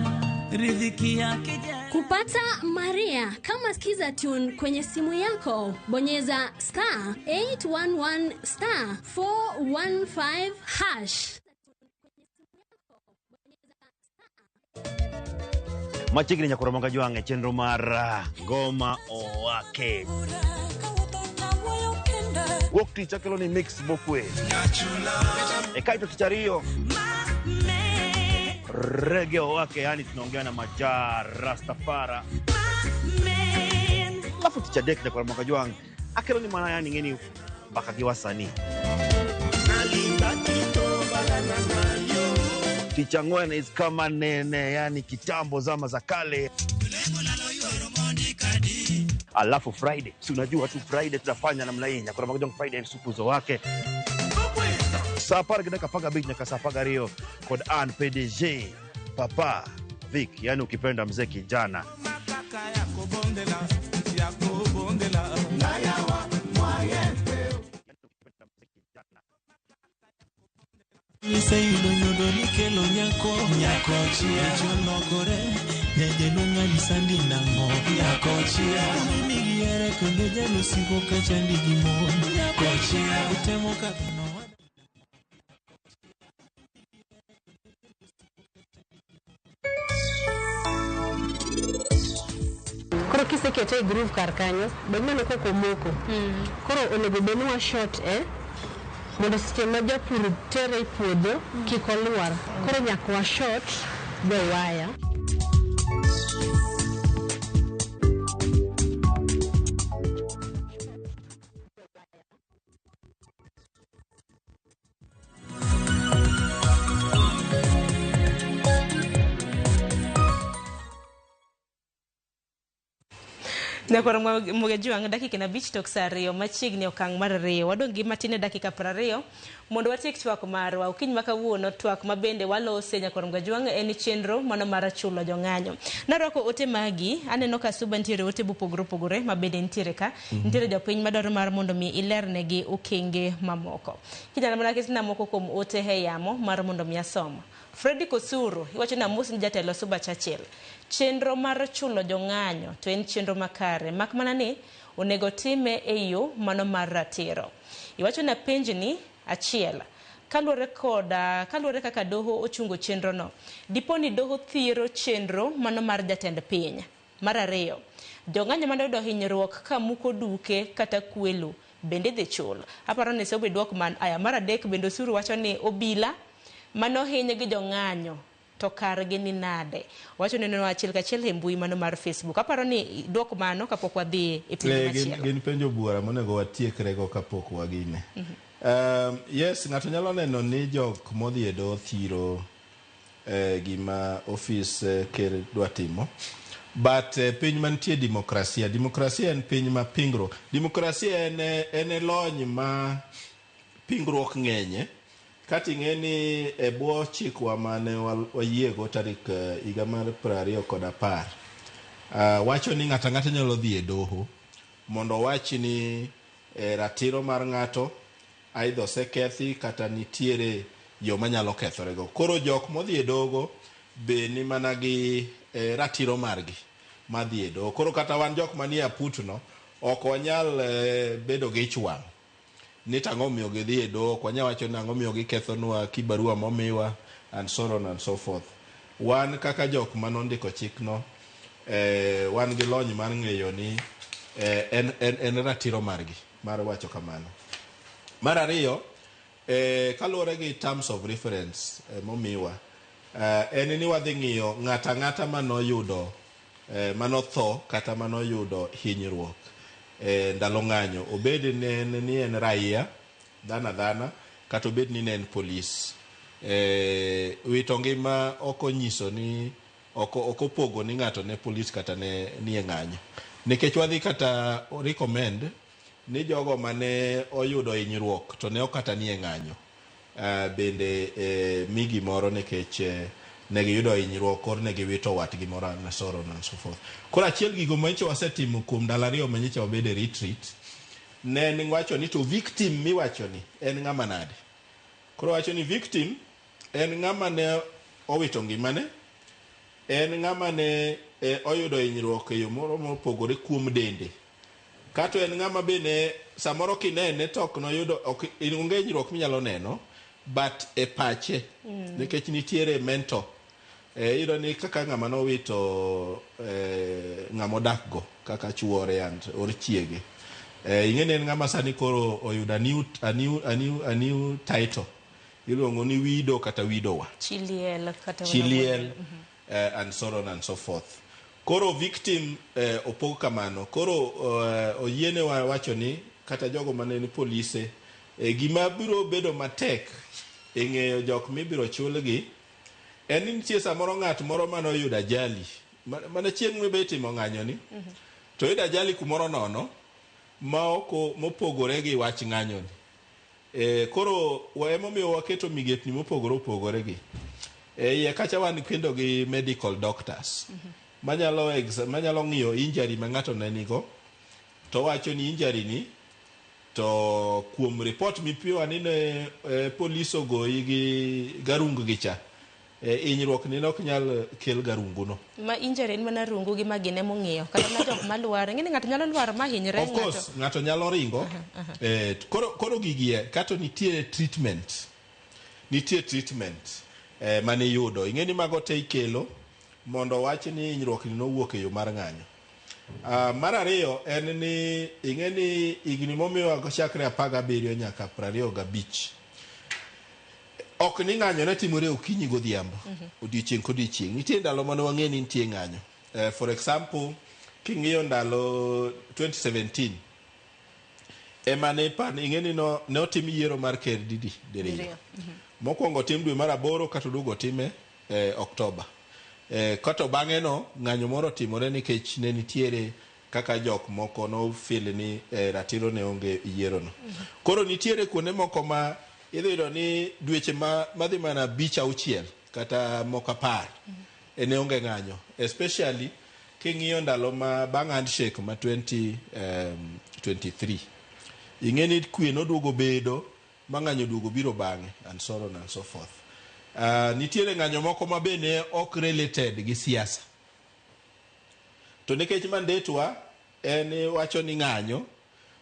riziki yake jala. Kupata Maria kama Skiza Tune kwenye simu yako, bonyeza star 811 star 415 hash. Machiegni Nyakorom Gajwang' e chenro mar Ngoma Owake. Wuok tich akelo ni mix mokwe. E kaito tich ariyo Reggae Owake, yani tunaongea na Maja Rastafara. Alafu tich adek Nyakorom Gajwang' akelo ni mana yani ng'eni mpaka gi wasanii. Tich ang'wen is kama nene, yani kitambo zama za kale. Alafu Friday, si unajua tu Friday tunafanya namna hii, Nyakora Jong Friday en supuzo wake saa apar gi dakika 15 nyaka saa 12 kod an PDG Papa Vic, yani ukipenda mzee kijana. Iseyudo nyodo nikelo nyako nyako chia jolokore nyajaluong' sandi nang'o nyako chia migiere kendo jalosiko kachandi gi mon nyako chia utemo kadho nowada. Koro kisekete e groove kar kanyo, be ineno kaka omoko. Koro onego bed ni wa short e mondo seche ma japur tere e puodho kik olwar. Koro nyaka wa short the wire. Nyakwar Mugejuang' dakika na abich tok saa ariyo machiegni okang' mar ariyo. Wadong' gi matin e dakika 20 mondo watiek twak marwa. Okinyi ma kawuono twak ma bende walose Nyakwar Mugejuang' en chenro mano mar chulo jong'anyo. Narwako ote magi, aneno ka Suba nitiere ote mopogore opogore ma bende nitiere ka. Nitiere jopiny madwaro mar mondo mi ilernegi okenge mamoko. Kinyalo mana ketna moko kuom ote e yamo mar mondo mi asom. Freddy Kosuru iwacho ni amos ni jatelo Suba Churchill. Chenro mar chulo jong'anyo to en chenro makare mak mana ni onego time e yo mano mar ratiro. Iwacho ni apenjni achiel kaluwore koda kaluwore kaka doho ochungo chenro no dipo ni doho thiro chenro mano mar jatend piny. Mar ariyo, jong'anyo mane oyudo hinyruok ka muko duke kata kwelo bende idhi chul. Aparo ni sobe duok man aya. Mar adek bende osuru wacho ni obila manohiny gi jong'anyo to kargi ni nade. Wacho ni neno achiel kachiel e mbui mano mar Facebook. Aparo ni duok mano kapok wadhi e penjo machielo. Gin penjo buora monego watiekrego kapok wagine. Yes, ng'ato nyalo neno ni jok modhi e doho thiro gima ofis ker dwa timo. But piny mantie demokrasia, demokrasia en piny ma pingruok. Demokrasia en lony ma pingruok ng'enye. Kata ing'e ni e bwo chikwa mane wayiego tarik higa mar 2010, wacho ni ng'ato ang'ata nyalo dhi e doho mondo owach ni ratiro mar ng'ato aidha osekethi kata nitiere yo manyalo kethorego. Koro jok modhi e dogo be ni mana gi ratiro margi madhi e doho. Koro kata wan jok manie aput no, ok wanyal bedo gi ich wang' ni to ang'o miyo gidhi e doho, ok wanyal wacho ni ang'o miyo gikethonwa kibarua momiwa and so on and so forth. Wan kaka jok manondiko chikno, wan gi lony mar ng'eyo ni en ratiro margi mar wacho kamano. Mar ariyo, kaluwore gi terms of reference momiwa, en ni wadhi ng'iyo ng'ato ang'ata manoyudo manotho kata manoyudo hinyruok ndalo ng'anyo, obed ni en raia, dhano adhana, kata obed ni ne en polis. Wito ngima ok onyiso ni ok opogo ni ng'ato ne polis kata ne nie ng'anyo. Nikech wadhi kata recommend ni jogo mane oyudo hinyruok to ne ok kata nie ng'anyo bende mi gimoro nikech ne giyudo hinyruok koro ne giwito watgi moro and so on and so forth. Koro achiel gigo manyicha wasetimo kuom ndalo ariyo manyicha wabedo e retreat ne en wacho ni to victim miwacho ni en ng'ama nade. Koro wacho ni victim en ng'ama ne owito ngimane, en ng'ama ne oyudo hinyruok e yo moro mopogore kuom dende. Kato en ng'ama bende samoro kinene to ok noyudo ok onge hinyruok minyalo neno but e pache nikech nitiere mental iyudo ni kaka ng'ama nowito ng'ama odak go kaka chuore and or chiege ing'e ni en ng'ama sani koro oyudo a new title iluongo ni widow kata widower. Chi liel kata chi liel and so on and so forth. Koro victim opog kamano. Koro oyiene wa wacho ni kata jogo mane ni polise gima biro bedo matek e ng'eyo jok mibiro chulgi en ni nitie samoro ng'at moro mane oyudo ajali Mana chieng' mibe itimo ng'anyo ni to yudo ajali kumoro nono ma ok mopogore gi wach ng'anyo ni. Koro emomiyo waketo migepni mopogore opogore gi. Iye kacha wan kendo gi medical doctors manyalo ng'iyo injury ma ng'ato ne nigo to wacho ni injury ni to kuom report mipiwa ni ne polis ogoyi gi garung gi cha, hinyruok ni ok nyal kel garungu no. Ma injury en mana rungu gi magine mong'iyo kata mana jok malwar ing'e ni ng'ato nyalo lwar ma hinyre. Of course ng'ato nyalo ringo. Koro gigi kato nitie treatment mane iyudo ing'e ni mago te ikelo mondo wach ni hinyruok ni nowuok e yo mar ng'anyo. Mar ariyo en ni ing'e ni higni momiyo chakre 17 nyaka 25 ok ni ng'anyo ne timore okinyi godhiambo, odiochieng' kodiochieng'. Nitie ndalo mane wang'e ni nitie ng'anyo. For example, king'iyo ndalo 2017 ema ne ing'e ni ne otim yiero mar ker didi diriyo. Mokwongo otim dwe mar 8 kato duogo otime Oktoba. Kato bang'e no ng'anyo moro otimore nikech ne nitiere kaka jok moko no feel ni ratiro ne onge yiero no. Koro nitiere kuonde moko ma idhi yudo ni dweche madhi mana 5 6 kata moko 10 ne onge ng'anyo, especially king'iyo ndalo ma bang' handshake ma 2023 ing'e ni kwe noduogo bedo ma ng'anyo duogo biro bang'e and so on and so forth. Nitiere ng'anyo moko ma be ne ok related gi siasa, to nikech mandate wa en wacho ni ng'anyo,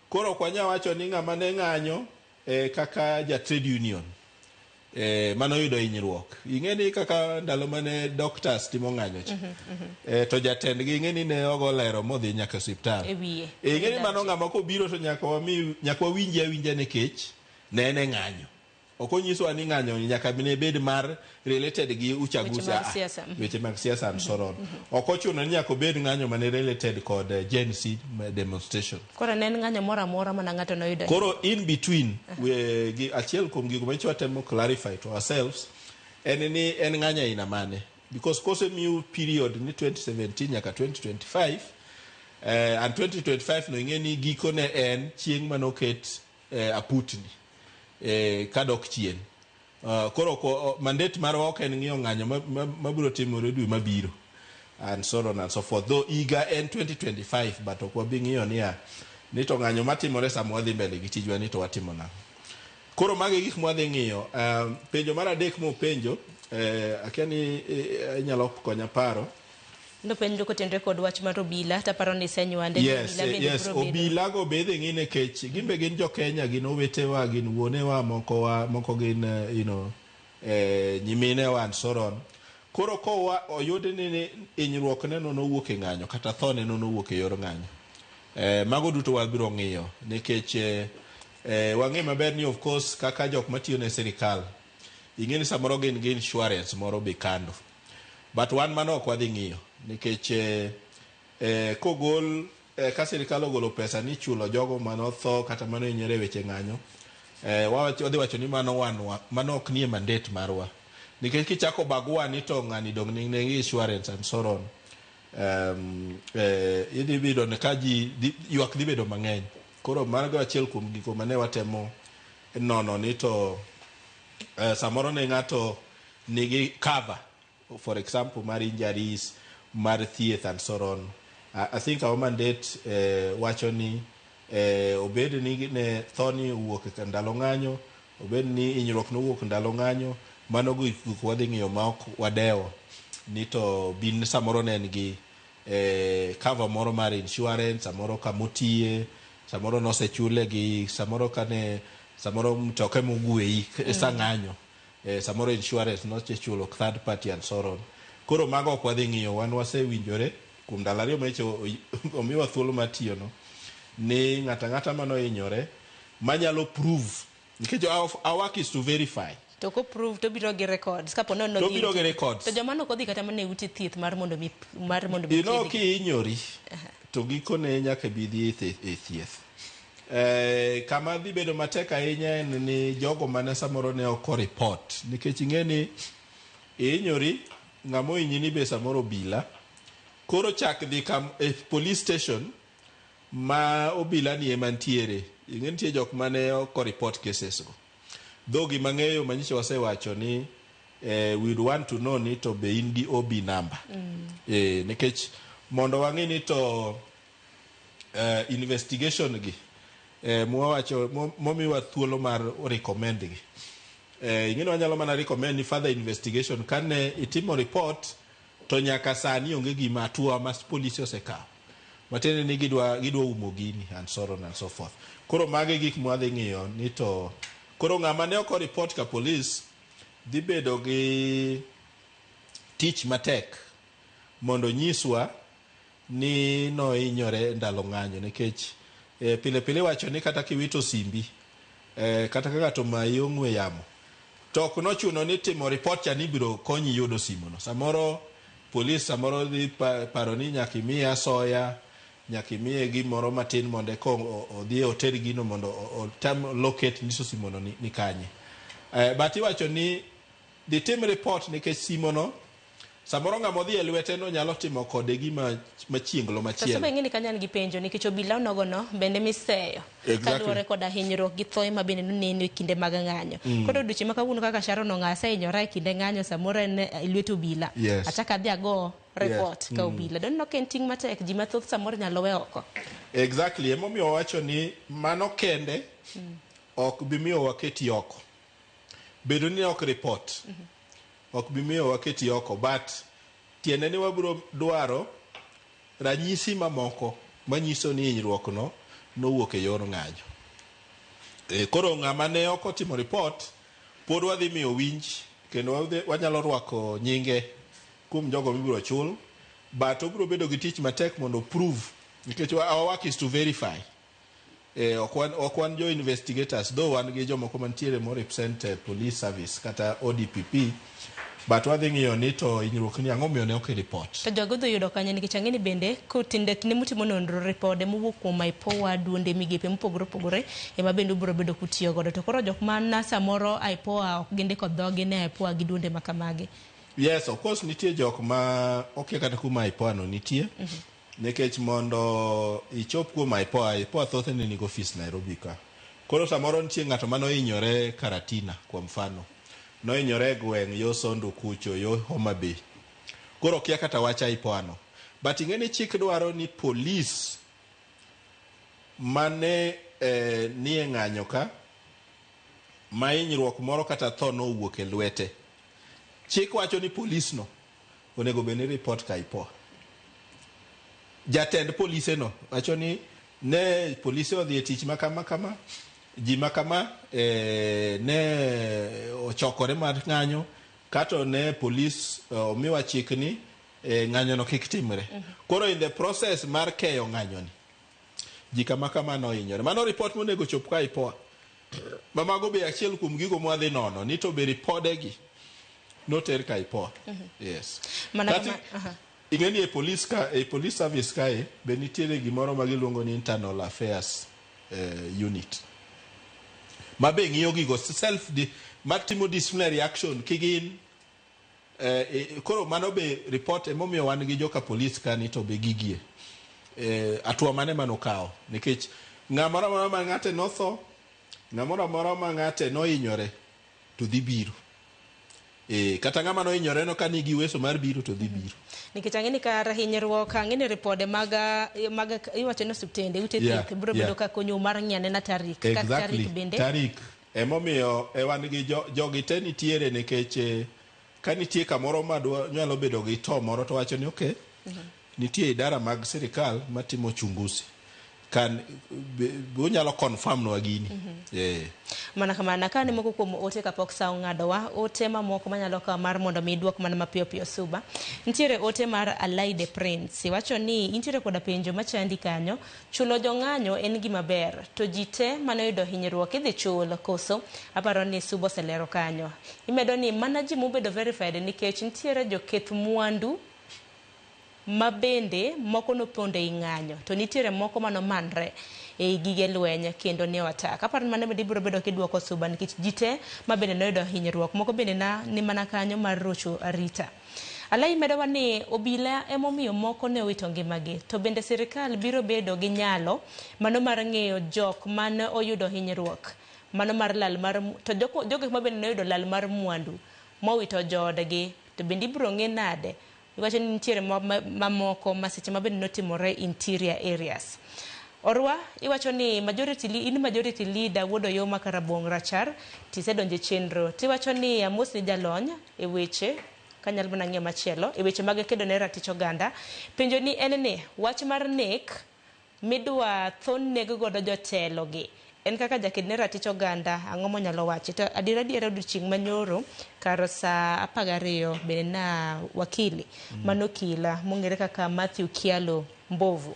koro ok wanyal wacho ni ng'ama ne ng'anyo kaka ja trade union mano yudo hinyruok. Ing'e ni kaka ndalo mane doctors timo ng'anyo cha, to jatendgi ing'e ni ne ogo lero modhi nyaka osiptal. Ing'e ni mano ng'ama kobiro to nyaka wawinje awinja nikech ne en e ng'anyo. Ok onyisowa ni ng'anyo nyaka ne bed mar related gi uchaguzi, weche mag siasa and so on. Ok ochuno ni nyaka obed ng'anyo mane related kod Gen Z demonstration. Koro ne en ng'anyo moro amora mana ng'ato noyudo. Koro in between gi achiel kuom gigo ma watemo clarify to ourselves en ni en ng'anyo aina mane, because kosemiu period ni 2017 nyaka 2025 and 2025 no ing'e ni giko ne en chieng' manoket aputni kadok chien. Koro mandate marwa ok en ng'iyo ng'anyo mabiro timore dwe mabiro and so on and so forth. Though higa en 2025 but ok wabi ng'iyo niya ni to ng'anyo matimore sama wadhi mbele gi tijwa ni to watimo nang'o. Koro magi gik mwadhi ng'iyo. Penjo mar adek mopenjo, akia ni inyalo konya paro. Nopenjo kotenore kod wach mar obila, taparo ni isenywande. Yes, yes, obila go be idhi ng'i nikech gin be gin jo Kenya, gin owetewa, gin wuonewa, moko gin you know, nyiminewa and so on. Koro kowa oyud ni hinyruok ne no nowuok e ng'anyo kata tho ne no nowuok e yor ng'anyo, mago duto wabiro ng'iyo nikech wang'e maber ni of course kaka jok matiyo ne sirikal ing'e ni samoro gin gi insurance moro be kando, but wan mano ok wadhi ng'iyo nikech kogol ka sirikal ogolo pesa ni chulo jogo manotho kata mano hinyore e weche ng'anyo, wadhi wacho ni mano wanwa, mano ok nie mandate marwa nikech kichako bagua ni to ng'ani dong' nigi insurance and so on, idhi yudo ni ka ji ywak dhi bedo mang'eny. Koro mago achiel kuom gigo mane watemo nono ni to samoro ne ng'ato nigi cover, for example mar injuries, mar thieth and so on. I think our mandate wacho ni obed ni ne tho ni owuok e ndalo ng'anyo, obed ni hinyruok nowuok ndalo ng'anyo, mano gik wadhi ng'iyo ma ok wadewo ni to bin samoro ne en gi cover moro mar insurance, samoro kamotiye, samoro nosechule gi, samoro kane samoro mtoke mogweyi sa ng'anyo, samoro insurance nosechulo third party and so on. Koro mago ok wadhi ng'iyo, wan wasewinjore kuom ndalo ariyo macho omiwa thuolo mar tiyo no ni ng'ato ang'ata manohinyore manyalo prove, nikech our work is to verify. To ko prove to biro gi records kapo no to biro gi records. To joma nok odhi kata mana e ute thieth mar mondo mi you know, kihinyori to gikone nyaka bi dhi e thieth. Kama dhi bedo matek ahinya en ni jogo mane samoro ne ok report, nikech ing'e ni ihinyori, ng'ama ohinyi ni be samoro obila, Koro chak dhi kam e police station ma obila ni ema ntiere. Ing'e nitie jok mane ok report cases go. Though gima ng'eyo manyicho wasewacho ni we would want to know ni to be in gi OB number. Nikech mondo wang'e ni to investigation gi mwawacho momiwa thuolo mar recommend gi. Ing'e ni wanyalo mana recommend ni further investigation kane itimo report to nyaka sani onge gima hatua ma polisi osekawo. Matiende ni gidwa umo gini and so on and so forth. Koro magi gik mwadhi ng'iyo ni to koro ng'ama ne ok report ka police dhi bedo gi tich matek mondo nyiswa ni nohinyore ndalo ng'anyo nikech pile pile iwacho ni kata kiwito simbi kata ka ng'ato omayi ong'we yamo to ok nochuno ni timo report cha ni ibiro konyi yudo simono. Samoro polis samoro dhi paro ni nyaka imiye asoya, nyaka imiye gimoro matin mondo eka odhi oter gino mondo otem locate nyiso simono ni kanye. But iwacho ni dhi tim report nikech simono samoro ng'ama odhi e lwete no nyalo timo kode gima machienglo To machielo. Suba ing'e ni kanyo an gi penjo nikech obila onogono bende miseyo kaluwore koda hinyruok gi thoe ma bende noneno e kinde mag ng'anyo. Koro odiochieng' ma kawuono kaka Sharon Ong'o asehinyora e kinde ng'anyo samoro en e lwet obila. Achako adhi ago report ka obila. Doneno ka en ting' matek ji mathoth samoro nyalo we oko. Exactly. Emomiyo wawacho ni mano kende ok bi miyo waketi oko. Bedo ni ok report ok bi miyo waketi oko but tiende ni wabiro dwaro ranyisi mamoko manyiso ni hinyruok no nowuok e yor ng'anyo. Koro ng'ama ne ok otimo report pod wadhi miyo winj kendo wanyalo rwako nyinge kuom jogo mibiro chul but obiro bedo gi tich matek mondo prove nikech our work is to verify. Ok wan jo investigators though wan gi jomoko mantiere mo represent police service kata ODPP but wadhi ng'iyo ni to hinyruok ni ang'o miyo ne ok report. To jogo dhi yudo kanye nikech ang'e ni bende kotinde kinde mutimo nonro ripode mowuok kuom IPOA duonde migepe mopogore opogore ema bende ubiro bedo kutiyo godo. To koro jok man samoro IPOA ok gindiko dhogi ne IPOA gi duonde ma kamagi. Yes, of course nitie jok ma okia kata kuma IPOA no nitie. Nikech mondo ichop kuom IPOA, IPOA thothne nigi ofis Nairobi ka. Koro samoro nitie ng'ato manohinyore Karatina kwa mfano. Nohinyore e gweng' yo Sondu kucho, yo Homa Bay. Koro okia kata wach IPOA no. But ing'e ni chik dwaro ni police mane nie ng'anyo ka ma hinyruok moro kata tho nowuok e lwete. Chik wacho ni police no onego bed ni report ka IPOA. Jatend polise no wacho ni ne polise odhi e tich makama kama, ji makama ne ochokore mar ng'anyo kato ne polis omiwa chik ni ng'anyo no kik timre. Koro in the process mar keyo ng'anyo ni ji kama kama nohinyore. Mano report monego chop ka IPOA. Ma mago be achiel kuom gigo mwadhi nono ni to be ripode gi noter ka IPOA. Yes. Mana kama, aha. Ing'e ni e police ka e police service kae be nitiere gimoro ma giluongo ni internal affairs unit ma be ng'iyo gigo self matimo disciplinary action kigin koro mano be report emomiyo wan gi joka police ka ni to be gigie hatua mane manokawo nikech ng'amoro amora ma ng'ate notho, ng'amoro amora ma ng'ate nohinyore to dhi biro. Kata ng'ama nohinyore no ka nigi uwezo mar biro to dhi biro. Nikech ang'e ni kar hinyruok, ang'e ni ripode mag iwacho ni osiptende, ute thieth biro bedo ka konyo mar ng'iyo anena tarik. Kar tarik bende. Tarik. Emomiyo wan gi jogi te nitiere nikech ka nitie kamoro ma nyalo bedo gi to moro to wacho ni okay, nitie idara mag sirikal matimo chunguzi. Kan unyalo confirm nwa gini. Mana kamano ka ni moko kuom ote kapok sa ong'adowa, ote mamoko manyalo kawo mar mondo mi duok mana mapiyo piyo Suba. Nitiere ote mar Alaide Prince. Iwacho ni intiere koda penjo machandi kanyo, chulo jong'anyo en gima ber, to ji te manoyudo hinyruok idhi chul koso? Aparo ni Suba oselero kanyo. Imedo ni mana ji mobedo verified nikech nitiere joketh mwandu ma bende moko nopondo ei ng'anyo to nitiere moko manomanre ei gige lweny kendo ne otak. Aparo ni mano bende ibiro bedo kiduoko Suba nikech ji te ma bende noyudo hinyruok moko bende ni mana kanyo mar rocho arita. Alai medowa ni obila emomiyo moko ne owito ngimagi, to bende sirikal biro bedo gi nyalo mano mar ng'eyo jok mane oyudo hinyruok mano mar lal mar to jogo ma bende noyudo lal mar mwandu mowito joodgi, to bende ibiro ng'e nade? Iwacho ni nitiere mamoko masiche ma bende notimore interior areas. Orwa iwacho ni majority in majority leader wuod Oyoma Karabong' Rachar tisedonjo e chenro tiwacho ni amos ni jalony e weche kanyalo mana ng'iyo machielo e weche mag kedo ne ratich oganda. Penjo ni en ni wach mar nek midwa tho neg godo jotelo gi en kaka jaked ne ratich oganda ang'o monyalo wacho? To adiera adiera odiochieng' manyoro kar saa 12 bende na wakili manokila mong'ere kaka Matthew Kialo Mbovu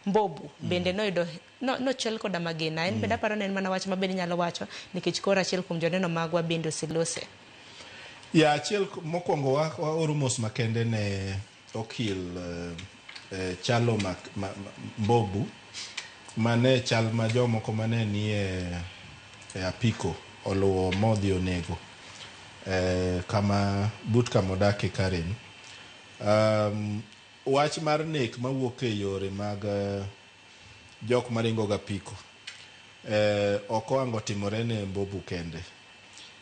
Mbobu bende noyudo nochel koda magina. En bende aparo ni en mana wach ma bende inyalo wacho nikech koro achiel kuom joneno magwa bende oselose. Ya achiel mokwongo waoro mos makende ne okil Chalo Mbobu mane chal ma jomoko mane nie e apiko oluwo modhi onego kama but kama odake Karen. Wach mar nek mawuok e yore mag jok maringo ga apiko ok ohango timore ne Mbobu kende.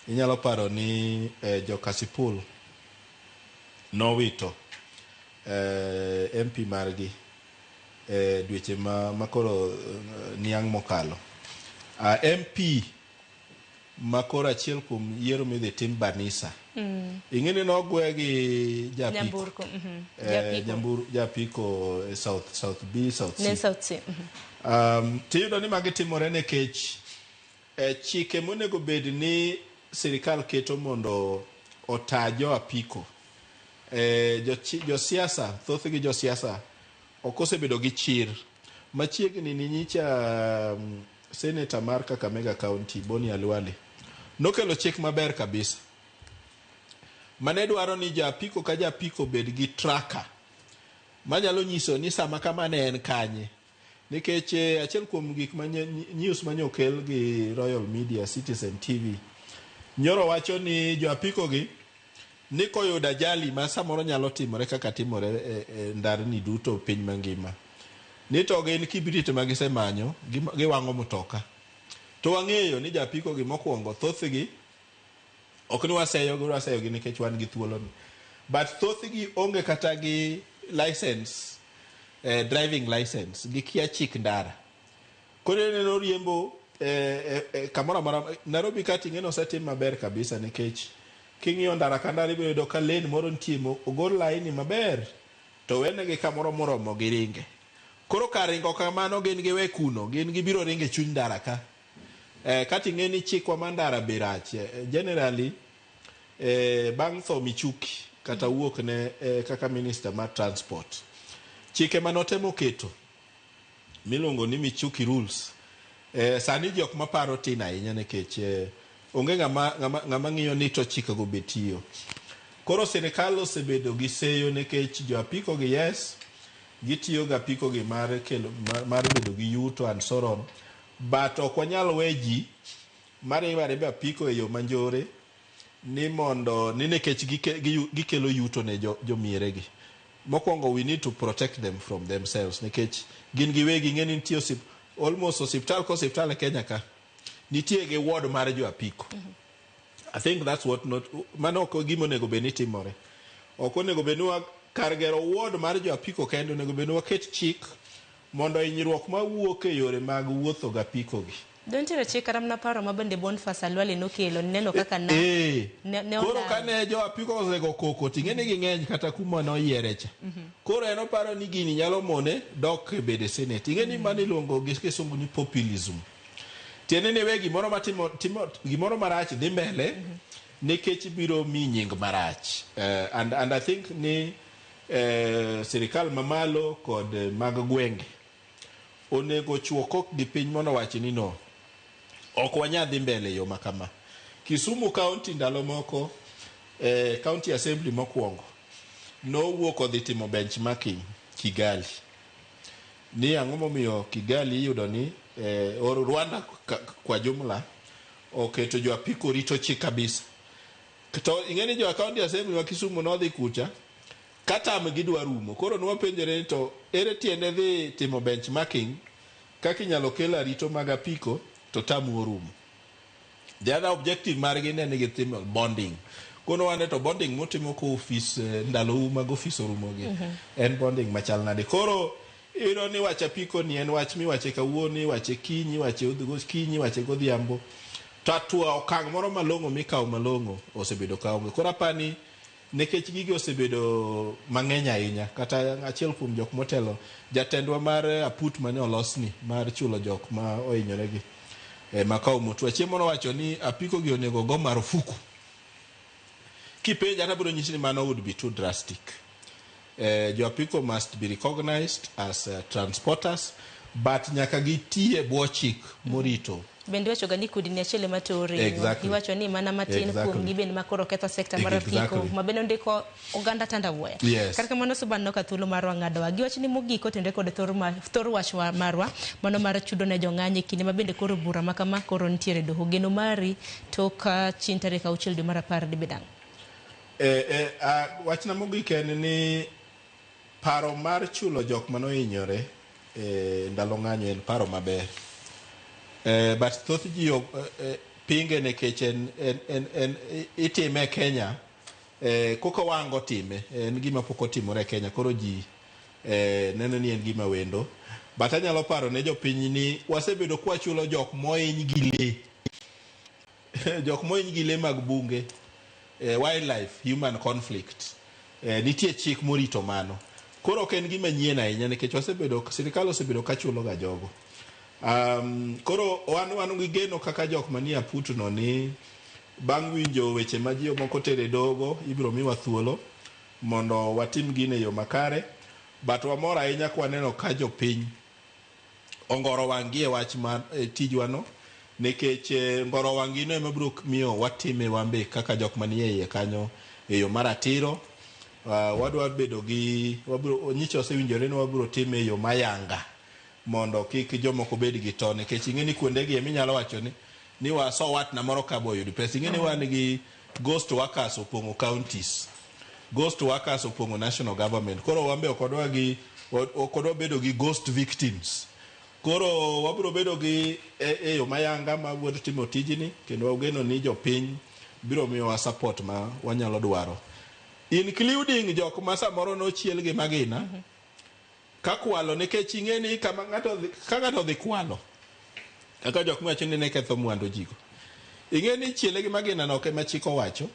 Inyalo paro ni jo Kasipul nowito MP margi dweche ma koro niang' mokalo. MP ma koro achiel kuom yiero midhi tim Banisa. Ing'e ni nogwe gi japiko. Nyamburko. Japiko. Japiko South B, South C. Ne South C. Tiyudo ni magi timore nikech chike monego bed ni sirikal keto mondo ota jo apiko. Josiasa, thothgi josiasa ok osebedo gi chir. Machiegni ni nyicha Senator mar Kakamega County, Boni Khalwale, nokelo chik maber kabisa. Mane dwaro ni japiko ka japiko bed gi tracker manyalo nyiso ni sama kama ne en kanye. Nikech achiel kuom gik ma news mane okel gi Royal Media Citizen TV nyoro wacho ni jo apiko gi ni koyudo ajali ma samoro nyalo timore kaka timore e ndarni duto piny mangima, ni to gin kibrit ma gisemanyo giwang'o mtoka. To wang'eyo ni japiko gi mokwongo thothgi ok ni waseyo gi nikech wan gi thuolo ni, but thothgi onge kata gi license, driving license, gikia chik ndara. Koro ineno riembo kamoro amora Nairobi ka ting'e osetim maber kabisa nikech king'iyo ndara ka ndara ibiro yudo ka lane moro nitie ogol laini maber to wenegi kamoro moromo giringe. Koro kar ringo kamano gin giwe kuno, gin gibiro ringo e chuny ndara ka. Kata ing'e ni chikwa mar ndara be rach. Generally bang' tho Michuki kata wuok ne kaka minister mar transport, chike manotemo keto miluongo ni Michuki rules sani ji ok maparo tin ahinya nikech onge ng'ama ng'iyo ni to chikego be tiyo. Koro sirikal osebedo gi seyo nikech jo apiko gi yes gitiyo gi apiko gi mar kelo mar bedo gi yuto and so on, but ok wanyal we ji maringo arimba apiko e yo manjore ni mondo ni nikech gikelo yuto ne jomiere gi. Mokwongo we need to protect them from themselves nikech gin giwegi ing'e ni nitie almost osiptal ka osiptal e Kenya ka nitie gi ward mar jo apiko. I think that's what not mano ok gima onego bed ni timore. Ok onego bed ni kar gero ward mar jo apiko kende onego bed ni waket chik mondo hinyruok mawuok e yore mag wuotho gi apiko gi. Dontiere chik kata mana paro ma bende Boniface Alwale nokelo neno kaka na ne Koro kane jo apiko osego koko ting'e ni ging'eny kata kuma noyiere cha. Koro en oparo ni gini nyalo mone dok e bede senate. Ing'e ni mano iluongo gi kisungu ni populism. Tiende ni we gimoro matimo timo gimoro marach dhi mbele nikech biro mi nying marach. And I think ni sirikal mamalo kod mag gwenge onego chwo kok gi piny mondo wach ni no ok wanyal dhi mbele e yo makama. Kisumu County ndalo moko County Assembly mokwongo nowuok odhi timo benchmarking Kigali. Ni ang'o momiyo Kigali iyudo ni or Rwanda kwa jumla oketo jo apiko rito chik kabisa. To ing'e ni jo County Assembly ma Kisumu nodhi kucha Ka term gi dwa rumo, koro nwapenjore ni to ere tiende dhi timo benchmarking kaka inyalo kel arito mag apiko to term orumo. The other objective margi ne ni gitimo bonding. Kono wane to bonding mutimo ko ofis ndalou mag ofis orumo gi en bonding machal nade. Koro iyudo ni wach apiko ni en wach miwache kawuono, iwache kiny, iwache gokinyi, iwache godhiambo. To atua okang' moro malong'o mikawo malong'o osebedo kaonge. Koro apani nikech gigi osebedo mang'eny ahinya, kata achiel kuom jok motelo, jatendwa mar aput mane olosni mar chulo jok ma ohinyore gi Makau Mutua, chieng' moro owacho ni apiko gi onego go marufuku. Kipenja to abiro nyisi ni mano would be too drastic. Jo apiko must be recognized as transporters, but nyaka giti e bwo chik morito. Bende iwacho ga ni kudni achiel ema too ring'o. Iwacho ni mana matin kuom gi bende makoro ketho sekta mar apiko ma bende ondiko oganda tandawuoya. Kata kamano Suba aneno ka thuolo marwa ng'adowa. Giwacho ni mogik otenre kod thor, ma, thor wach marwa mano mar chudo ne jong'anyo e kinde ma bende koro bura ma kama koro nitiere doho. Geno mari tok chieng' tarik 6 dwe mar 10 dibed ang'o? Wachna mogik en ni paro mar chulo jok manohinyore ndalo ng'anyo en paro maber. But thoth ji pinge nikech en itime e Kenya, koka wango time en gima pok otimore e Kenya, koro ji neno ni en gima wendo. But anyalo paro ne jopiny ni wasebedo kwachulo jok mohiny gi lee, jok mohiny gi lee mag bunge, wildlife human conflict, nitie chik morito mano. Koro ok en gima nyien ahinya nikech wasebedo, sirikal osebedo kachulo ga jogo. Koro wan gi geno kaka jok manie aput no ni bang' winjo weche ma ji moko tere dogo, ibiro miwa thuolo mondo watim gino e yo makare. But wamor ahinya kwaneno ka jopiny ongoro wang' gi e wach mar tijwa no, nikech ngoro wang' gi no ema biro miyo watime wambe kaka jok manie iye kanyo e yo maratiro. Wadwa bedo gi wabiro nyicha osewinjore ni wabiro time e yo mayanga mondo kik jomoko bed gi to, nikech ing'e ni kuonde gi eminyalo wacho ni waso watna moro ka boyud pesa. Ing'e ni wan gi ghost workers opong'o counties, ghost workers opong'o national government. Koro wambe ok wadwa gi, ok wadwa bedo gi ghost victims. Koro wabiro bedo gi e yo mayanga ma wabiro timo tijni, kendo wageno ni jopiny biro miyowa support ma wanyalo dwaro, including jok ma samoro nochiel gi magina ka kwalo, nikech ing'e ni kama ng'ato ka ng'ato odhi kwalo, kaka jok miwacho ni ne ketho mwandu jigo, ing'e ni chiele gi magina no ok ema chik owacho.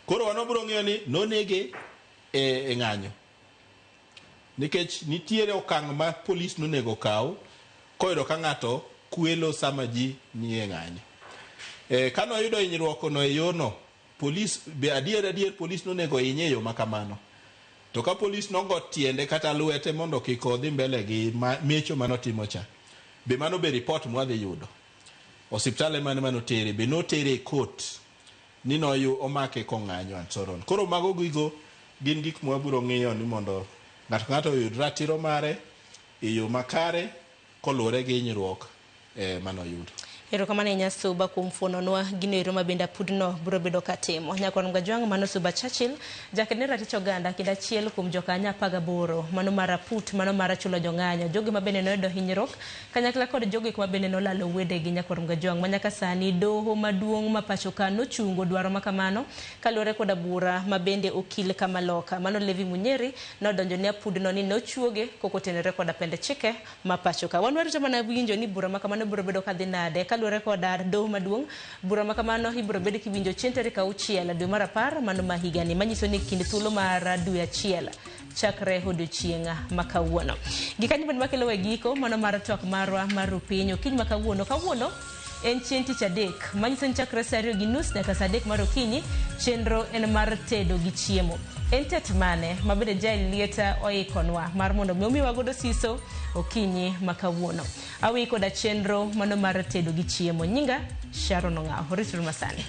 Koro wan wabiro ng'iyo ni nonege e ng'anyo, nikech nitiere okang' ma polis nonego kaw koyudo ka ng'ato kwelo sama ji nie ng'anyo. Kanoyudo hinyruok no e yorno, polis be adier adier polis nonego hinye e yo ma kamano. To ka polis nogo tiende kata lwete mondo kik odhi mbele gi mecho manotimo cha, be mano be report mwadhi yudo? Osiptal mane manotere? Be notere e court ni noyu omake kong'anyo and so on? Koro mago gigo gin gik mwabiro ng'iyo ni mondo ng'ato ka ng'ato oyud ratiro mare e yo makare koluwore gi hinyruok manoyudo. Erokamano ahinya Suba kuom fuononwa gino ero ma bende apudno biro bedo katimo. Nyakwar Mgajwang' mano Suba Churchill, jaked ne ratich oganda kendo achiel kuom jokanyo 18 mano mar aput mano mar chulo jong'anyo, jogo ma bende noyudo hinyruok kanyakla kod jogo ma bende nolalo wedegi. Nyakwar Mgajwang' ma nyaka sani doho maduong' ma pacho ka nochungo dwaro ma kamano kaluwore koda bura ma bende okil kamaloka mano Levi Munyeri nodonjo ne apudno ni nochuoge kokotenore koda pend chike ma pacho ka. Wan warito mana winjo ni bura ma kamano biro bedo kadhi nade kaluwore koda doho maduong'. Bura ma kamano ibiro bed kiwinjo chieng' tarik 6 dwe mar 10 mano ma higani, manyiso ni kind thuolo mar dwe achiel chakre odiochieng' ma kawuono. Gikanyo bende makelo e giko mano mar twak marwa mar rupiny okinyi ma kawuono. Kawuono en chieng' tich adek, manyiso ni chakre saa 2:30 nyaka saa 3 mar okinyi chenro en mar tedo gi chiemo. En tet mane ma bende jael lieta oikonwa mar mondo mi omiwa godo siso okinyi ma kawuono. Awi koda chenro mano mar tedo gi chiemo. Nyinga Sharon Ong'aw. Rituru masani.